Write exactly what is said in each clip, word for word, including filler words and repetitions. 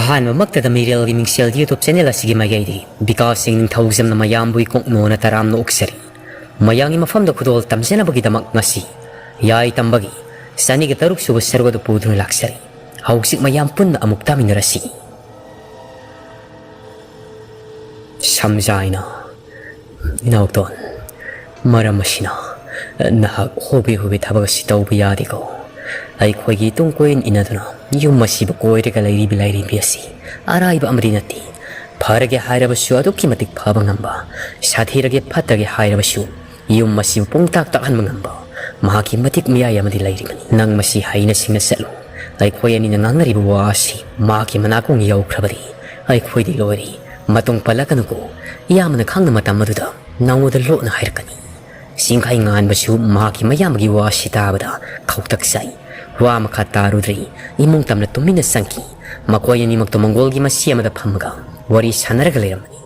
ꯑꯍꯥꯟꯕꯃꯛꯇꯗ ꯃꯤꯔꯦꯜꯒꯤ ꯃꯤꯡꯁꯦꯜ YouTube channel ꯑꯁꯤꯒꯤ ꯃꯥꯏꯀꯩꯗꯒꯤ ꯕꯤꯀꯥꯁ ꯁꯤꯡ ꯅꯤꯡꯊꯧꯖꯝꯅ ꯃꯌꯥꯝꯕꯨ ꯏꯀꯣꯛꯅꯣꯅ ꯇꯔꯥꯝꯅ ꯑꯣꯛꯆꯔꯤ꯫ ꯃꯌꯥꯝꯒꯤ ꯃꯐꯝꯗ ꯈꯨꯗꯣꯜ ꯇꯝꯖꯅꯕꯒꯤꯗꯃꯛ ꯉꯁꯤ ꯌꯥꯏ ꯇꯝꯕꯒꯤ ꯆꯅꯤꯒ ꯇꯔꯨꯛ ꯁꯨꯕ ꯁꯔꯨꯛ ꯑꯗꯨ ꯄꯨꯗꯨꯅ ꯂꯥꯛꯆꯔꯤ꯫ ꯍꯧꯖꯤꯛ ꯃꯌꯥꯝ ꯄꯨꯟꯅ ꯑꯃꯨꯛ ꯇꯥꯃꯤꯟꯅꯔꯁꯤ꯫ ꯁꯝꯖꯥꯏꯅ, ꯏꯅꯥꯎꯇꯣꯟ, ꯃꯔꯝ ꯑꯁꯤꯅ ꯅꯍꯥꯛ ꯍꯣꯕꯦ ꯍꯣꯕꯦ ꯊꯕꯛ ꯑꯁꯤ ꯇꯧꯕ ꯌꯥꯗꯦꯀꯣ꯫ ꯑꯩꯈꯣꯏꯒꯤ ꯇꯨꯡ ꯀꯣꯏꯅ ꯏꯟꯅꯗꯨꯅ ꯌꯨꯝ ꯑꯁꯤꯕꯨ ꯀꯣꯏꯔꯒ ꯂꯩꯔꯤꯕ ꯂꯥꯏꯔꯦꯝꯕꯤ ꯑꯁꯤ ꯑꯔꯥꯏꯕ ꯑꯃꯗꯤ ꯅꯠꯇꯦ꯫ ꯐꯔꯒꯦ ꯍꯥꯏꯔꯕꯁꯨ ꯑꯗꯨꯛꯀꯤ ꯃꯇꯤꯛ ꯐꯕ ꯉꯝꯕ, ꯁꯥꯊꯤꯔꯒꯦ ꯐꯠꯇꯒꯦ ꯍꯥꯏꯔꯕꯁꯨ ꯌꯨꯝ ꯑꯁꯤꯕꯨ ꯄꯨꯡꯇꯥꯛ ꯇꯥꯛꯍꯟꯕ ꯉꯝꯕ ꯃꯍꯥꯛꯀꯤ ꯃꯇꯤꯛ ꯃꯌꯥꯏ ꯑꯃꯗꯤ ꯂꯩꯔꯤꯕꯅꯤ꯫ ꯅꯪ ꯃꯁꯤ ꯍꯩꯅ ꯁꯤꯡꯅ ꯆꯠꯂꯨ꯫ ꯑꯩꯈꯣꯏ ꯑꯅꯤꯅ ꯉꯥꯡꯅꯔꯤꯕ ꯋꯥ ꯑꯁꯤ ꯃꯍꯥꯛꯀꯤ ꯃꯅꯥꯀꯣꯡ ꯌꯧꯈ꯭ꯔꯕꯗꯤ ꯑꯩꯈꯣꯏꯗꯤ ꯂꯣꯏꯔꯦ꯫ ꯃꯇꯨꯡ ꯄꯜꯂꯛꯀꯅꯨꯀꯣ꯫ ꯌꯥꯝꯅ ꯈꯪꯅ ꯃꯇꯝ ꯑꯗꯨꯗ ꯅꯉꯣꯟꯗ ꯂꯣꯠꯅ ꯍꯥꯏꯔꯛꯀꯅꯤ꯫ ꯆꯤꯡꯈꯩ ꯉꯥꯟꯕꯁꯨ ꯃꯍꯥꯛꯀꯤ ꯃꯌꯥꯝꯕꯒꯤ ꯋꯥ ꯑꯁꯤ ꯇꯥꯕꯗ ꯈꯧꯇꯛ ꯆꯥꯏ꯫ ꯋꯥ ꯃꯈꯥ ꯇꯥꯔꯨꯗ꯭ꯔꯤ꯫ ꯏꯃꯨꯡ ꯇꯝꯅ ꯇꯨꯃꯤꯟꯅ ꯆꯪꯈꯤ꯫ ꯃꯈꯣꯏ ꯑꯅꯤꯃꯛꯇꯣ ꯃꯪꯒꯣꯜꯒꯤ ꯃꯁꯤ ꯑꯃꯗ ꯐꯝꯃꯒ ꯋꯥꯔꯤ ꯁꯥꯟꯅꯔꯒ ꯂꯩꯔꯝꯃꯤ꯫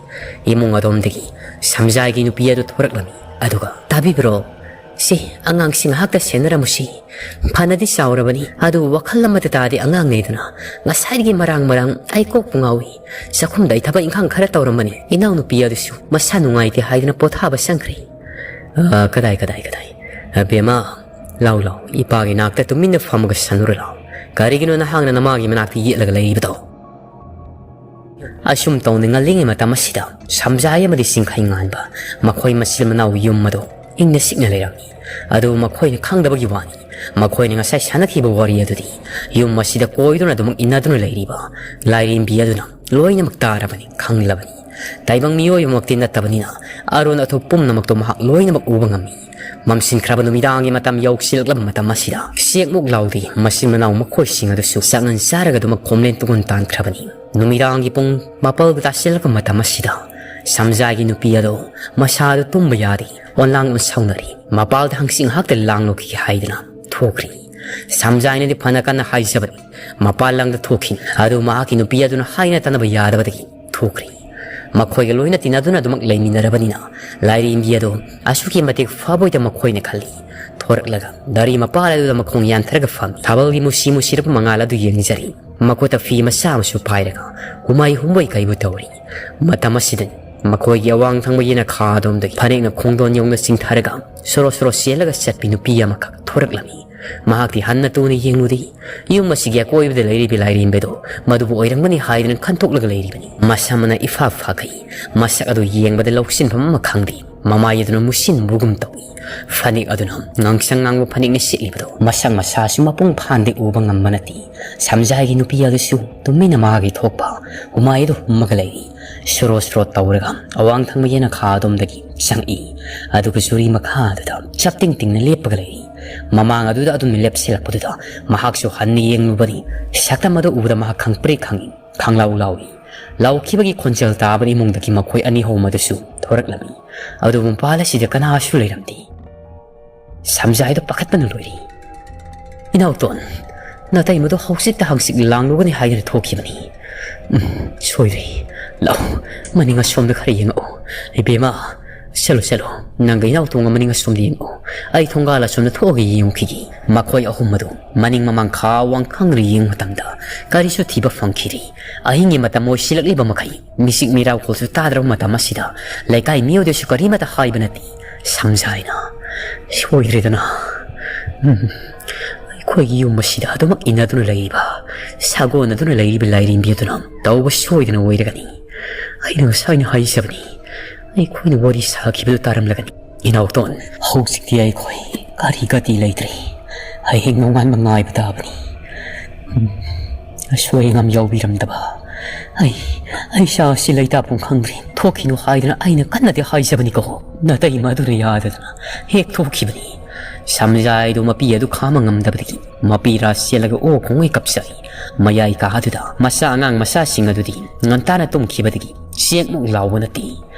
ꯏꯃꯨꯡ ꯑꯗꯣꯝꯗꯒꯤ ꯁꯝꯖꯥꯏꯒꯤ ꯅꯨꯄꯤ ꯑꯗꯨ ꯊꯣꯔꯛꯂꯝꯃꯤ꯫ ꯑꯗꯨꯒ, "ꯇꯥꯕꯤꯕ꯭ꯔꯣ? ꯁꯤ ꯑꯉꯥꯡꯁꯤꯡ ꯉꯥꯏꯍꯥꯛꯇ ꯁꯦꯟꯅꯔꯝꯃꯨꯁꯤ꯫ ꯐꯅꯗꯤ ꯆꯥꯎꯔꯕꯅꯤ, ꯑꯗꯨꯕꯨ ꯋꯥꯈꯜ ꯑꯃꯠꯇ ꯇꯥꯗꯦ ꯑꯉꯥꯡꯅꯦꯗꯅ꯫ ꯉꯁꯥꯏꯗꯒꯤ ꯃꯔꯥꯡ ꯃꯔꯥꯡ ꯑꯩ ꯀꯣꯛꯄꯨ ꯉꯥꯎꯏ꯫ ꯆꯥꯛꯈꯨꯝꯗ ꯑꯩ ꯊꯕꯛ ꯏꯪꯈꯥꯡ ꯈꯔ ꯇꯧꯔꯝꯕꯅꯤ꯫ ꯏꯅꯥꯎꯅꯨꯄꯤ ꯑꯗꯨꯁꯨ ꯃꯁꯥ ꯅꯨꯡꯉꯥꯏꯇꯦ ꯍꯥꯏꯗꯨꯅ ꯄꯣꯊꯥꯕ ꯆꯪꯈ꯭ꯔꯦ꯫" "ꯑ, ꯀꯗꯥꯏ, ꯀꯗꯥꯏ, ꯀꯗꯥꯏ? ꯑ, ꯕꯦꯝꯃ, ꯂꯥꯎ, ꯂꯥꯎ, ꯏꯄꯥꯒꯤ ꯅꯥꯛꯇ ꯇꯨꯃꯤꯟꯅ ꯐꯝꯃꯒ ꯁꯥꯟꯅꯔꯨ ꯂꯥꯎ꯫ ꯀꯔꯤꯒꯤꯅꯣ ꯅꯍꯥꯛꯅ ꯅꯃꯥꯒꯤ ꯃꯅꯥꯛꯇ ꯌꯦꯠꯂꯒ ꯂꯩꯔꯤꯕꯗꯣ?" ꯑꯁꯨꯝ ꯇꯧꯅ ꯉꯜꯂꯤꯉꯩ ꯃꯇꯝ ꯑꯁꯤꯗ ꯁꯝꯖꯥꯏ ꯑꯃꯗꯤ ꯆꯤꯡꯈꯩ ꯉꯥꯟꯕ ꯃꯈꯣꯏ ꯃꯆꯤꯟ ꯃꯅꯥꯎ ꯌꯨꯝ ꯑꯗꯨ ꯏꯪꯅ ꯆꯤꯛꯅ ꯂꯩꯔꯝꯃꯤ꯫ ꯑꯗꯨꯕꯨ ꯃꯈꯣꯏꯅ ꯈꯪꯗꯕꯒꯤ ꯋꯥꯅꯤ, ꯃꯈꯣꯏꯅ ꯉꯁꯥꯏ ꯁꯥꯟꯅꯈꯤꯕ ꯋꯥꯔꯤ ꯑꯗꯨꯗꯤ ꯌꯨꯝ ꯑꯁꯤꯗ ꯀꯣꯏꯗꯨꯅ ꯑꯗꯨꯃꯛ ꯏꯟꯅꯗꯨꯅ ꯂꯩꯔꯤꯕ ꯂꯥꯏꯔꯦꯝꯕꯤ ꯑꯗꯨꯅ ꯂꯣꯏꯅꯃꯛ ꯇꯥꯔꯕꯅꯤ, ꯈꯪꯂꯕꯅꯤ꯫ ꯇꯥꯏꯕꯪ ꯃꯤꯑꯣꯏꯕꯃꯛꯇꯤ ꯅꯠꯇꯕꯅꯤꯅ ꯑꯔꯣꯟ ꯑꯊꯨꯞ ꯄꯨꯝꯅꯃꯛꯇꯣ ꯃꯍꯥꯛ ꯂꯣꯏꯅꯃꯛ ꯎꯕ ꯉꯝꯃꯤ꯫ ꯃꯝꯁꯤꯟꯈ꯭ꯔꯕ ꯅꯨꯃꯤꯗꯥꯡꯒꯤ ꯃꯇꯝ ꯌꯧꯁꯤꯜꯂꯛꯂꯕ ꯃꯇꯝ ꯑꯁꯤꯗ ꯆꯦꯛꯃꯨꯛ ꯂꯥꯎꯗꯦ ꯃꯆꯤꯟ ꯃꯅꯥꯎ ꯃꯈꯣꯏꯁꯤꯡ ꯑꯗꯨꯁꯨ ꯆꯥꯛꯉꯟ ꯆꯥꯔꯒ ꯑꯗꯨꯃꯛ ꯈꯣꯝꯂꯦꯟ ꯇꯨꯡꯒꯣꯟ ꯇꯥꯟꯈ꯭ꯔꯕꯅꯤ꯫ ꯅꯨꯃꯤꯗꯥꯡꯒꯤ ꯄꯨꯡ ꯃꯥꯄꯜꯒ ꯇꯥꯁꯤꯜꯂꯛꯄ ꯃꯇꯝ ꯑꯁꯤꯗ ꯁꯝꯖꯥꯏꯒꯤ ꯅꯨꯄꯤ ꯑꯗꯣ ꯃꯁꯥꯗꯨ ꯇꯨꯝꯕ ꯌꯥꯗꯦ, ꯑꯣꯟꯂꯥꯡ ꯑꯃ ꯁꯥꯎꯅꯔꯤ꯫ ꯃꯄꯥꯜꯗ ꯍꯪꯆꯤꯠ ꯉꯥꯏꯍꯥꯛꯇ ꯂꯥꯡꯂꯨꯈꯤꯒꯦ ꯍꯥꯏꯗꯨꯅ ꯊꯣꯛꯈ꯭ꯔꯤ꯫ ꯁꯝꯖꯥꯏꯅꯗꯤ ꯐꯅ ꯀꯟꯅ ꯍꯥꯏꯖꯕꯅꯤ, ꯃꯄꯥꯜ ꯂꯝꯗ ꯊꯣꯛꯈꯤꯅꯤ꯫ ꯑꯗꯨ ꯃꯍꯥꯛꯀꯤ ꯅꯨꯄꯤ ꯑꯗꯨꯅ ꯍꯥꯏꯅ ꯇꯥꯅꯕ ꯌꯥꯗꯕꯗꯒꯤ ꯊꯣꯛꯈ꯭ꯔꯤ꯫ ꯃꯈꯣꯏꯒ ꯂꯣꯏꯅ ꯇꯤꯟꯅꯗꯨꯅ ꯑꯗꯨꯃꯛ ꯂꯩꯃꯤꯟꯅꯔꯕꯅꯤꯅ ꯂꯥꯏꯔꯦꯝꯕꯤ ꯑꯗꯣ ꯑꯁꯨꯛꯀꯤ ꯃꯇꯤꯛ ꯐꯕꯣꯏꯗ ꯃꯈꯣꯏꯅ ꯈꯜꯂꯤ꯫ ꯊꯣꯔꯛꯂꯒ ꯗꯥꯔꯤ ꯃꯄꯥꯜ ꯑꯗꯨꯗ ꯃꯈꯣꯡ ꯌꯥꯟꯊꯔꯒ ꯐꯝꯃꯤ꯫ ꯊꯥꯕꯜꯒꯤ ꯃꯨꯁꯤ ꯃꯨꯁꯤꯔꯕ ꯃꯉꯥꯜ ꯑꯗꯨ ꯌꯦꯡꯖꯔꯤ꯫ ꯃꯈꯨꯠꯇ ꯐꯤ ꯃꯆꯥ ꯑꯃꯁꯨ ꯄꯥꯏꯔꯒ ꯍꯨꯃꯥꯏ ꯍꯨꯝꯕꯣꯏ ꯀꯩꯕꯨ ꯇꯧꯔꯤ꯫ ꯃꯇꯝ ꯑꯁꯤꯗꯅꯤ ꯃꯈꯣꯏꯒꯤ ꯑꯋꯥꯡ ꯊꯪꯕ ꯌꯦꯅꯈꯥ ꯑꯗꯣꯝꯗꯒꯤ ꯐꯅꯦꯛꯅ ꯈꯣꯡꯗꯣꯟ ꯌꯧꯅ ꯆꯤꯡꯊꯔꯒ ꯁꯣꯔꯣ ꯁꯣꯔꯣ ꯆꯦꯜꯂꯒ ꯆꯠꯄꯤ ꯅꯨꯄꯤ ꯑꯃꯈꯛ ꯊꯣꯔꯛꯂꯝꯃꯤ꯫ ꯃꯍꯥꯛꯇꯤ ꯍꯟꯅ ꯇꯨꯅ ꯌꯦꯡꯂꯨꯗꯦ꯫ ꯌꯨꯝ ꯑꯁꯤꯒꯤ ꯑꯀꯣꯏꯕꯗ ꯂꯩꯔꯤꯕꯤ ꯂꯥꯏꯔꯦꯝꯕꯤꯗꯣ ꯃꯗꯨꯕꯨ ꯑꯣꯏꯔꯝꯒꯅꯤ ꯍꯥꯏꯗꯨꯅ ꯈꯟꯊꯣꯛꯂꯒ ꯂꯩꯔꯤꯕꯅꯤ꯫ ꯃꯁꯝꯅ ꯏꯐꯥ ꯐꯥꯈꯩ, ꯃꯁꯛ ꯑꯗꯨ ꯌꯦꯡꯕꯗ ꯂꯧꯁꯤꯟꯐꯝ ꯑꯃ ꯈꯪꯗꯦ꯫ ꯃꯃꯥꯏ ꯑꯗꯨꯅ ꯃꯨꯁꯤꯟꯕꯒꯨꯝ ꯇꯧꯏ꯫ ꯐꯅꯦꯛ ꯑꯗꯨꯅ ꯉꯥꯡꯁꯪ ꯉꯥꯡꯕ ꯐꯅꯦꯛꯅ ꯁꯦꯠꯂꯤꯕꯗꯣ ꯃꯁꯛ ꯃꯁꯥꯁꯨ ꯃꯄꯨꯡ ꯐꯥꯅꯗꯤ ꯎꯕ ꯉꯝꯕ ꯅꯠꯇꯦ꯫ ꯁꯝꯖꯥꯏꯒꯤ ꯅꯨꯄꯤ ꯑꯗꯨꯁꯨ ꯇꯨꯃꯤꯟꯅ ꯃꯥꯒꯤ ꯊꯣꯛꯄ ꯍꯨꯃꯥꯏ ꯑꯗꯨ ꯍꯨꯝꯃꯒ ꯂꯩꯔꯤ꯫ ꯁꯣꯔꯣ ꯁꯣꯔꯣ ꯇꯧꯔꯒ ꯑꯋꯥꯡ ꯊꯪꯕ ꯌꯦꯅꯈꯥ ꯑꯗꯣꯝꯗꯒꯤ ꯆꯪꯏ꯫ ꯑꯗꯨꯒ ꯆꯨꯔꯤ ꯃꯈꯥꯗꯨꯗ ꯆꯞ ꯇꯤꯡ ꯇꯤꯡꯅ ꯂꯦꯞꯄꯒ ꯂꯩꯔꯤ꯫ ꯃꯃꯥꯡ ꯑꯗꯨꯗ ꯑꯗꯨꯝ ꯂꯦꯞꯁꯤꯜꯂꯛꯄꯗꯨꯗ ꯃꯍꯥꯛꯁꯨ ꯍꯟꯅ ꯌꯦꯡꯂꯨꯕꯅꯤ꯫ ꯁꯛꯇꯝ ꯑꯗꯨ ꯎꯕꯗ ꯃꯍꯥꯛ ꯈꯪꯄ꯭ꯔꯦꯛ ꯈꯪꯏ꯫ ꯈꯪꯂꯥꯎ ꯂꯥꯎꯏ꯫ ꯂꯥꯎꯈꯤꯕꯒꯤ ꯈꯣꯟꯖꯦꯜ ꯇꯥꯕꯅ ꯏꯃꯨꯡꯗꯒꯤ ꯃꯈꯣꯏ ꯑꯅꯤ ꯑꯍꯨꯝ ꯑꯗꯨꯁꯨ ꯊꯣꯔꯛꯂꯝꯃꯤ꯫ ꯑꯗꯨꯕꯨ ꯃꯄꯥꯜ ꯑꯁꯤꯗ ꯀꯅꯥꯁꯨ ꯂꯩꯔꯝꯗꯦ꯫ ꯁꯝꯖꯥꯏꯗꯣ ꯄꯥꯈꯠꯄꯅ ꯂꯣꯏꯔꯦ꯫ "ꯏꯅꯥꯎꯇꯣꯟ, ꯅꯇꯩꯃꯗꯣ ꯍꯧꯖꯤꯛꯇ ꯍꯪꯆꯤꯠ ꯂꯥꯡꯂꯨꯒꯅꯤ ꯍꯥꯏꯗꯨꯅ ꯊꯣꯛꯈꯤꯕꯅꯤ꯫ ꯎꯝ, ꯁꯣꯏꯔꯦ꯫ ꯂꯥꯛꯑꯣ, ꯃꯅꯤꯡ ꯑꯁꯣꯝꯗ ꯈꯔ ꯌꯦꯡꯉꯛꯑꯣ꯫ ꯏꯕꯦꯝꯃ, ꯆꯠꯂꯣ, ꯆꯠꯂꯣ꯫ ꯅꯪꯒ ꯏꯅꯥꯎꯇꯣꯟꯒ ꯃꯅꯤꯡ ꯑꯁꯣꯝꯗ ꯌꯦꯡꯉꯛꯑꯣ꯫ ꯑꯩ ꯊꯣꯡꯒꯥꯜ ꯑꯁꯣꯝꯗ ꯊꯣꯛꯑꯒ ꯌꯦꯡꯉꯨꯈꯤꯒꯦ꯫" ꯃꯈꯣꯏ ꯑꯍꯨꯝ ꯑꯗꯨ ꯃꯅꯤꯡ ꯃꯃꯥꯡ ꯈꯥ ꯋꯥꯡ ꯈꯪꯗꯅ ꯌꯦꯡꯕ ꯃꯇꯝꯗ ꯀꯔꯤꯁꯨ ꯊꯤꯕ ꯐꯪꯈꯤꯗꯦ꯫ ꯑꯍꯤꯡꯒꯤ ꯃꯇꯝ ꯑꯣꯏꯁꯤꯜꯂꯛꯂꯤꯕ ꯃꯈꯩ ꯃꯤꯆꯤꯛ ꯃꯤꯔꯥꯎꯈꯣꯜꯁꯨ ꯇꯥꯗ꯭ꯔꯕ ꯃꯇꯝ ꯑꯁꯤꯗ ꯂꯩꯀꯥꯏ ꯃꯤꯑꯣꯏꯗꯁꯨ ꯀꯔꯤꯃꯠꯇ ꯍꯥꯏꯕ ꯅꯠꯇꯦ꯫ ꯁꯝꯖꯥꯏꯅ, "ꯁꯣꯏꯗ꯭ꯔꯦꯗꯅ꯫ ꯎꯝ, ꯑꯩꯈꯣꯏꯒꯤ ꯌꯨꯝ ꯑꯁꯤꯗ ꯑꯗꯨꯃꯛ ꯏꯟꯅꯗꯨꯅ ꯂꯩꯔꯤꯕ, ꯁꯥꯒꯣꯟꯅꯗꯨꯅ ꯂꯩꯔꯤꯕ ꯂꯥꯏꯔꯦꯝꯕꯤ ꯑꯗꯨꯅ ꯇꯧꯕ ꯁꯣꯏꯗꯅ ꯑꯣꯏꯔꯒꯅꯤ꯫ ꯑꯩꯅ ꯉꯁꯥꯏꯅ ꯍꯥꯏꯖꯕꯅꯤ, ꯑꯩꯈꯣꯏꯅ ꯋꯥꯔꯤ ꯁꯥꯈꯤꯕꯗꯨ ꯇꯥꯔꯝꯂꯒꯅꯤ꯫ ꯏꯅꯥꯎꯇꯣꯟ, ꯍꯧꯖꯤꯛꯇꯤ ꯑꯩꯈꯣꯏ ꯀꯔꯤ ꯒꯇꯤ ꯂꯩꯇ꯭ꯔꯦ꯫ ꯍꯌꯦꯡ ꯅꯣꯡꯉꯥꯟꯕ ꯉꯥꯏꯕ ꯇꯥꯕꯅꯤ꯫ ꯎꯝ, ꯑꯁꯣꯏ ꯑꯉꯥꯝ ꯌꯥꯎꯕꯤꯔꯝꯗꯕ꯫ ꯑꯩ, ꯑꯩ ꯏꯆꯥ ꯑꯁꯤ ꯂꯩꯇꯥꯐꯝ ꯈꯪꯗ꯭ꯔꯦ꯫ ꯊꯣꯛꯈꯤꯅꯨ ꯍꯥꯏꯗꯨꯅ ꯑꯩꯅ ꯀꯟꯅꯗꯤ ꯍꯥꯏꯖꯕꯅꯤꯀꯣ꯫ ꯅꯇꯩꯃ ꯑꯗꯨꯅ ꯌꯥꯗꯗꯅ ꯍꯦꯛ ꯊꯣꯛꯈꯤꯕꯅꯤ꯫" ꯁꯝꯖꯥꯏꯗꯨ ꯃꯄꯤ ꯑꯗꯨ ꯈꯥꯝꯕ ꯉꯝꯗꯕꯗꯒꯤ ꯃꯄꯤ ꯔꯥ ꯆꯦꯜꯂꯒ ꯑꯣ ꯈꯣꯡꯉꯩ ꯀꯞꯆꯩ꯫ ꯃꯌꯥꯏ ꯀꯥ ꯑꯗꯨꯗ ꯃꯆꯥ ꯑꯉꯥꯡ ꯃꯆꯥꯁꯤꯡ ꯑꯗꯨꯗꯤ ꯉꯟꯇꯥꯅ ꯇꯨꯝꯈꯤꯕꯗꯒꯤ ꯆꯦꯛꯃꯨꯛ ꯂꯥꯎꯕ ꯅꯠꯇꯦ꯫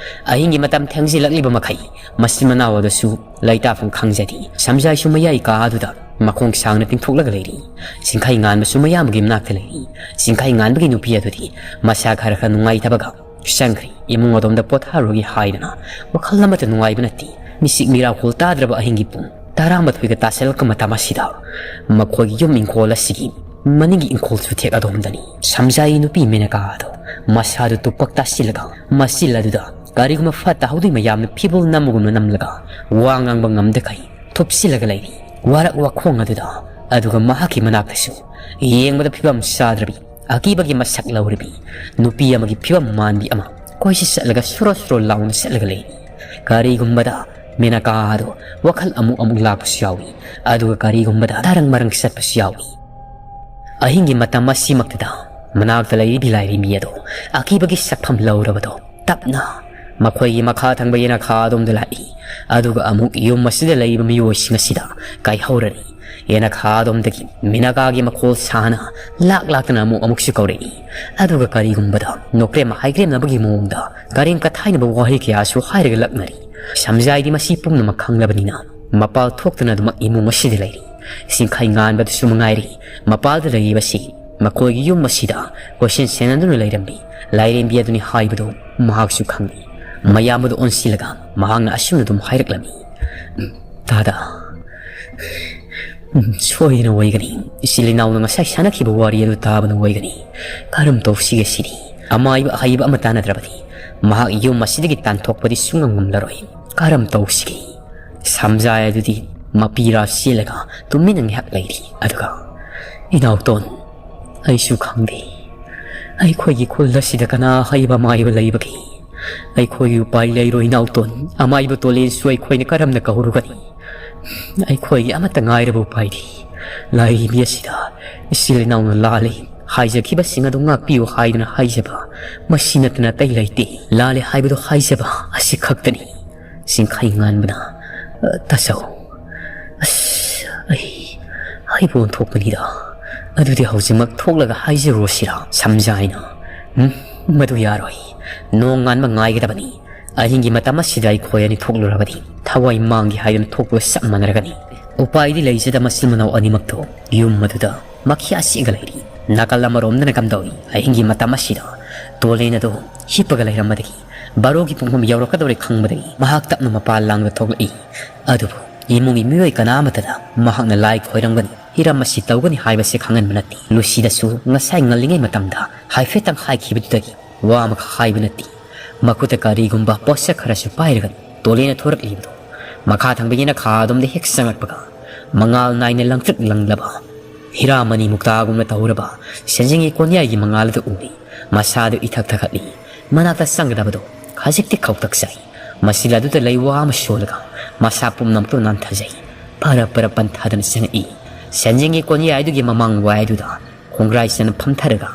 ꯑꯍꯤꯡꯒꯤ ꯃꯇꯝ ꯊꯦꯡꯖꯤꯜꯂꯛꯂꯤꯕ ꯃꯈꯩ ꯃꯆꯤꯟ ꯃꯅꯥꯎ ꯑꯗꯨꯁꯨ ꯂꯩꯇꯥꯐꯝ ꯈꯪꯖꯗꯦ꯫ ꯁꯝꯖꯥꯏꯁꯨ ꯃꯌꯥꯏ ꯀꯥ ꯑꯗꯨꯗ ꯃꯈꯣꯡ ꯁꯥꯡꯅ ꯇꯤꯡꯊꯣꯛꯂꯒ ꯂꯩꯔꯤ꯫ ꯆꯤꯡꯈꯩ ꯉꯥꯟꯕꯁꯨ ꯃꯌꯥꯝꯕꯒꯤ ꯃꯅꯥꯛꯇ ꯂꯩꯔꯤ꯫ ꯆꯤꯡꯈꯩ ꯉꯥꯟꯕꯒꯤ ꯅꯨꯄꯤ ꯑꯗꯨꯗꯤ ꯃꯁꯥ ꯈꯔ ꯈꯔ ꯅꯨꯡꯉꯥꯏꯇꯕꯒ ꯆꯪꯈ꯭ꯔꯦ꯫ ꯏꯃꯨꯡ ꯑꯗꯣꯝꯗ ꯄꯣꯊꯥꯔꯨꯒꯦ ꯍꯥꯏꯗꯅ ꯋꯥꯈꯜ ꯑꯃꯠꯇ ꯅꯨꯡꯉꯥꯏꯕ ꯅꯠꯇꯦ꯫ ꯃꯤꯆꯤꯛ ꯃꯤꯔꯥꯎꯈꯣꯜ ꯇꯥꯗ꯭ꯔꯕ ꯑꯍꯤꯡꯒꯤ ꯄꯨꯡ ꯇꯔꯥꯃꯥꯊꯣꯏꯒ ꯇꯥꯁꯤꯜꯂꯛꯄ ꯃꯇꯝ ꯑꯁꯤꯗ ꯃꯈꯣꯏꯒꯤ ꯌꯨꯝ ꯏꯪꯈꯣꯜ ꯑꯁꯤꯒꯤ ꯃꯅꯤꯡꯒꯤ ꯏꯪꯈꯣꯜ ꯆꯨꯊꯦꯛ ꯑꯗꯣꯝꯗꯅꯤ ꯁꯝꯖꯥꯏ ꯅꯨꯄꯤ ꯃꯦꯅꯀꯥ ꯑꯗꯣ ꯃꯁꯥꯗꯨ ꯇꯨꯄꯛ ꯇꯥꯁꯤꯜꯂꯒ ꯃꯆꯤꯜ ꯑꯗꯨꯗ ꯀꯔꯤꯒꯨꯝꯕ ꯐꯠꯇ ꯍꯥꯎꯗꯤ ꯃꯌꯥꯝꯅ ꯐꯤꯕꯣꯜ ꯅꯝꯕꯒꯨꯝꯅ ꯅꯝꯂꯒ ꯋꯥ ꯉꯥꯡꯕ ꯉꯝꯗꯈꯩ ꯊꯨꯞꯁꯤꯜꯂꯒ ꯂꯩꯔꯤ꯫ ꯋꯥꯔꯛ ꯋꯥꯈꯣꯡ ꯑꯗꯨꯗ ꯑꯗꯨꯒ ꯃꯍꯥꯛꯀꯤ ꯃꯅꯥꯛꯇꯁꯨ ꯌꯦꯡꯕꯗ ꯐꯤꯕꯝ ꯆꯥꯗ꯭ꯔꯕꯤ ꯑꯀꯤꯕꯒꯤ ꯃꯁꯛ ꯂꯧꯔꯕꯤ ꯅꯨꯄꯤ ꯑꯃꯒꯤ ꯐꯤꯕꯝ ꯃꯥꯟꯕꯤ ꯑꯃ ꯀꯣꯏꯁꯤ ꯆꯠꯂꯒ ꯁꯨꯔꯣ ꯁꯨꯔꯣ ꯂꯥꯎꯅ ꯆꯠꯂꯒ ꯂꯩꯔꯤ꯫ ꯀꯔꯤꯒꯨꯝꯕꯗ ꯃꯦꯅꯀꯥ ꯑꯗꯣ ꯋꯥꯈꯜ ꯑꯃꯨꯛ ꯑꯃꯨꯛ ꯂꯥꯛꯄꯁꯨ ꯌꯥꯎꯏ, ꯑꯗꯨꯒ ꯀꯔꯤꯒꯨꯝꯕꯗ ꯇꯔꯪ ꯃꯔꯪ ꯆꯠꯄꯁꯨ ꯌꯥꯎꯏ꯫ ꯑꯍꯤꯡꯒꯤ ꯃꯇꯝ ꯑꯁꯤꯃꯛꯇꯗ ꯃꯅꯥꯛꯇ ꯂꯩꯔꯤꯕꯤ ꯂꯥꯏꯔꯦꯝꯕꯤ ꯑꯗꯣ ꯑꯀꯤꯕꯒꯤ ꯁꯛꯐꯝ ꯂꯧꯔꯕꯗꯣ ꯇꯞꯅ ꯃꯈꯣꯏꯒꯤ ꯃꯈꯥ ꯊꯪꯕ ꯌꯦꯅꯈꯥ ꯑꯗꯣꯝꯗ ꯂꯥꯛꯏ꯫ ꯑꯗꯨꯒ ꯑꯃꯨꯛ ꯌꯨꯝ ꯑꯁꯤꯗ ꯂꯩꯔꯤꯕ ꯃꯤꯑꯣꯏꯁꯤꯡ ꯑꯁꯤꯗ ꯀꯥꯏꯍꯧꯔꯅꯤ꯫ ꯌꯦꯅꯈꯥ ꯑꯗꯣꯝꯗꯒꯤ ꯃꯤꯅꯒꯥꯒꯤ ꯃꯈꯣꯜ ꯁꯥꯅ ꯂꯥꯛ ꯂꯥꯛꯇꯅ ꯑꯃꯨꯛ ꯑꯃꯨꯛꯁꯨ ꯀꯧꯔꯛꯏ꯫ ꯑꯗꯨꯒ ꯀꯔꯤꯒꯨꯝꯕꯗ ꯅꯣꯀ꯭ꯔꯦꯝ ꯍꯥꯏꯒ꯭ꯔꯦꯝꯅꯕꯒꯤ ꯃꯑꯣꯡꯗ ꯀꯔꯦꯝ ꯀꯊꯥꯏꯅꯕ ꯋꯥꯍꯩ ꯀꯌꯥꯁꯨ ꯍꯥꯏꯔꯒ ꯂꯛꯅꯔꯤ꯫ ꯁꯝꯖꯥꯏꯗꯤ ꯃꯁꯤ ꯄꯨꯝꯅꯃꯛ ꯈꯪꯂꯕꯅꯤꯅ ꯃꯄꯥꯜ ꯊꯣꯛꯇꯅ ꯑꯗꯨꯃꯛ ꯏꯃꯨꯡ ꯑꯁꯤꯗ ꯂꯩꯔꯤ꯫ ꯁꯤꯡꯈꯩ ꯉꯥꯟꯕꯗꯨꯁꯨ ꯃꯉꯥꯏꯔꯤ ꯃꯄꯥꯜꯗ ꯂꯩꯔꯤꯕꯁꯤ꯫ ꯃꯈꯣꯏꯒꯤ ꯌꯨꯝ ꯑꯁꯤꯗ ꯀꯣꯏꯁꯦꯟ ꯁꯦꯟꯅꯗꯨꯅ ꯂꯩꯔꯝꯕꯤ ꯂꯥꯏꯔꯦꯝꯕꯤ ꯑꯗꯨꯅꯤ ꯍꯥꯏꯕꯗꯨ ꯃꯍꯥꯛꯁꯨ ꯈꯪꯏ꯫ ꯃꯌꯥꯝꯕꯗꯨ ꯑꯣꯟꯁꯤꯜꯂꯒ ꯃꯍꯥꯛꯅ ꯑꯁꯨꯝꯅ ꯑꯗꯨꯝ ꯍꯥꯏꯔꯛꯂꯝꯃꯤ, "ꯎꯝ, ꯇꯥꯗ, ꯎꯝ, ꯁꯣꯏꯗꯅ ꯑꯣꯏꯒꯅꯤ꯫ ꯏꯆꯤꯜ ꯏꯅꯥꯎꯅ ꯉꯁꯥꯏ ꯁꯥꯟꯅꯈꯤꯕ ꯋꯥꯔꯤ ꯑꯗꯨ ꯇꯥꯕꯅ ꯑꯣꯏꯒꯅꯤ꯫ ꯀꯔꯝ ꯇꯧꯁꯤꯒꯦ ꯁꯤꯗꯤ? ꯑꯃꯥꯏꯕ ꯑꯍꯩꯕ ꯑꯃ ꯇꯥꯟꯅꯗ꯭ꯔꯕꯗꯤ ꯃꯍꯥꯛ ꯌꯨꯝ ꯑꯁꯤꯗꯒꯤ ꯇꯥꯟꯊꯣꯛꯄꯗꯤ ꯁꯨꯡꯉꯝ ꯉꯝꯂꯔꯣꯏ꯫ ꯀꯔꯝ ꯇꯧꯁꯤꯒꯦ?" ꯁꯝꯖꯥꯏ ꯑꯗꯨꯗꯤ ꯃꯄꯤꯔꯥ ꯆꯦꯜꯂꯒ ꯇꯨꯃꯤꯟꯅ ꯉꯥꯏꯍꯥꯛ ꯂꯩꯔꯤ꯫ ꯑꯗꯨꯒ, "ꯏꯅꯥꯎꯇꯣꯟ, ꯑꯩꯁꯨ ꯈꯪꯗꯦ꯫ ꯑꯩꯈꯣꯏꯒꯤ ꯈꯨꯜ ꯑꯁꯤꯗ ꯀꯅꯥ ꯍꯩꯕ ꯃꯥꯏꯕ ꯂꯩꯕꯒꯦ? ꯑꯩꯈꯣꯏꯒꯤ ꯎꯄꯥꯏ ꯂꯩꯔꯣꯏ ꯏꯅꯥꯎꯇꯣꯟ꯫ ꯑꯃꯥꯏꯕ ꯇꯣꯂꯦꯟꯁꯨ ꯑꯩꯈꯣꯏꯅ ꯀꯔꯝꯅ ꯀꯧꯔꯨꯒꯅꯤ? ꯑꯩꯈꯣꯏꯒꯤ ꯑꯃꯠꯇ ꯉꯥꯏꯔꯕ ꯎꯄꯥꯏꯗꯤ ꯂꯥꯏꯔꯦꯝꯕꯤ ꯑꯁꯤꯗ ꯏꯆꯤꯜ ꯏꯅꯥꯎꯅ ꯂꯥꯜꯂꯤ ꯍꯥꯏꯖꯈꯤꯕꯁꯤꯡ ꯑꯗꯨ ꯉꯥꯛꯄꯤꯌꯨ ꯍꯥꯏꯗꯨꯅ ꯍꯥꯏꯖꯕ, ꯃꯁꯤ ꯅꯠꯇꯅ ꯑꯇꯩ ꯂꯩꯇꯦ꯫ ꯂꯥꯜꯂꯦ ꯍꯥꯏꯕꯗꯨ ꯍꯥꯏꯖꯕ ꯑꯁꯤ ꯈꯛꯇꯅꯤ꯫" ꯁꯤꯡꯈꯩ ꯉꯥꯟꯕꯅ, "ꯑ, ꯇꯥꯆꯧ, ꯑꯁ, ꯑꯩ, ꯑꯩꯕꯨ ꯑꯣꯟꯊꯣꯛꯄꯅꯤꯗ꯫ ꯑꯗꯨꯗꯤ ꯍꯧꯖꯤꯛꯃꯛ ꯊꯣꯛꯂꯒ ꯍꯥꯏꯖꯔꯨꯔꯁꯤꯔꯥ?" ꯁꯝꯖꯥꯏꯅ, "ꯎꯝ, ꯃꯗꯨ ꯌꯥꯔꯣꯏ꯫ ꯅꯣꯡ ꯉꯥꯟꯕ ꯉꯥꯏꯒꯗꯕꯅꯤ꯫ ꯑꯍꯤꯡꯒꯤ ꯃꯇꯝ ꯑꯁꯤꯗ ꯑꯩꯈꯣꯏ ꯑꯅꯤ ꯊꯣꯛꯂꯨꯔꯕꯗꯤ ꯊꯋꯥꯏ ꯃꯥꯡꯒꯦ ꯍꯥꯏꯗꯨꯅ ꯊꯣꯛꯄꯒ ꯆꯞ ꯃꯥꯟꯅꯔꯒꯅꯤ꯫" ꯎꯄꯥꯏꯗꯤ ꯂꯩꯖꯗ ꯃꯆꯤꯟ ꯃꯅꯥꯎ ꯑꯅꯤꯃꯛꯇꯣ ꯌꯨꯝ ꯑꯗꯨꯗ ꯃꯈꯤꯌꯥ ꯆꯤꯛꯑꯒ ꯂꯩꯔꯤ꯫ ꯅꯥꯀꯜ ꯑꯃꯔꯣꯝꯗꯅ ꯀꯝꯗꯧꯏ? ꯑꯍꯤꯡꯒꯤ ꯃꯇꯝ ꯑꯁꯤꯗ ꯇꯣꯂꯦꯟ ꯑꯗꯨ ꯍꯤꯞꯄꯒ ꯂꯩꯔꯝꯕꯗꯒꯤ ꯕꯥꯔꯣꯒꯤ ꯄꯨꯡꯐꯝ ꯌꯧꯔꯛꯀꯗꯧꯔꯦ ꯈꯪꯕꯗꯒꯤ ꯃꯍꯥꯛ ꯇꯞꯅ ꯃꯄꯥꯟ ꯂꯥꯡꯗ ꯊꯣꯛꯂꯛꯏ꯫ ꯑꯗꯨꯕꯨ ꯏꯃꯨꯡꯒꯤ ꯃꯤꯑꯣꯏ ꯀꯅꯥ ꯑꯃꯠꯇꯗ ꯃꯍꯥꯛꯅ ꯂꯥꯏ ꯈꯣꯏꯔꯝꯒꯅꯤ, ꯍꯤꯔꯝ ꯑꯁꯤ ꯇꯧꯒꯅꯤ ꯍꯥꯏꯕꯁꯤ ꯈꯪꯍꯟꯕ ꯅꯠꯇꯦ꯫ ꯂꯨꯁꯤꯗꯁꯨ ꯉꯁꯥꯏ ꯉꯜꯂꯤꯉꯩ ꯃꯇꯝꯗ ꯍꯥꯏꯐꯦꯠꯇꯪ ꯍꯥꯏꯈꯤꯕꯗꯨꯗꯒꯤ ꯋꯥ ꯑꯃꯈꯛ ꯍꯥꯏꯕ ꯅꯠꯇꯦ꯫ ꯃꯈꯨꯠꯇ ꯀꯔꯤꯒꯨꯝꯕ ꯄꯣꯠꯁꯛ ꯈꯔꯁꯨ ꯄꯥꯏꯔꯒ ꯇꯣꯂꯦꯅ ꯊꯣꯔꯛꯂꯤꯕꯗꯨ ꯃꯈꯥ ꯊꯪꯕ ꯌꯦꯅꯈꯥ ꯑꯗꯣꯝꯗ ꯍꯦꯛ ꯆꯪꯂꯛꯄꯒ, ꯃꯉꯥꯜ ꯅꯥꯏꯅ ꯂꯪꯇ꯭ꯔꯤꯛ ꯂꯪꯂꯕ ꯍꯤꯔꯥꯃꯅꯤ ꯃꯨꯛꯇꯥꯒꯨꯝꯅ ꯇꯧꯔꯕ ꯁꯦꯟꯖꯦꯡꯒꯤ ꯀꯣꯟꯌꯥꯏꯒꯤ ꯃꯉꯥꯜ ꯑꯗꯨ ꯎꯏ꯫ ꯃꯁꯥꯗꯨ ꯏꯊꯛ ꯊꯛꯀꯠꯂꯤ꯫ ꯃꯅꯥꯛꯇ ꯆꯪꯒꯗꯕꯗꯨ ꯈꯖꯤꯛꯇꯤ ꯈꯧꯇꯛ ꯆꯥꯏ꯫ ꯃꯁꯤꯜ ꯑꯗꯨꯗ ꯂꯩꯋꯥ ꯑꯃ ꯁꯣꯜꯂꯒ ꯃꯁꯥ ꯄꯨꯝꯅꯃꯛꯇꯨ ꯅꯥꯟꯊꯖꯩ꯫ ꯄꯔꯞ ꯄꯔꯞ ꯄꯟꯊꯗꯨꯅ ꯆꯪꯉꯛꯏ꯫ ꯁꯦꯟꯖꯦꯡꯒꯤ ꯀꯣꯟꯌꯥꯏꯗꯨꯒꯤ ꯃꯃꯥꯡ ꯋꯥꯏꯗꯨꯗ ꯈꯣꯡꯒ꯭ꯔꯥꯏ ꯆꯟꯅ ꯐꯝꯊꯔꯒ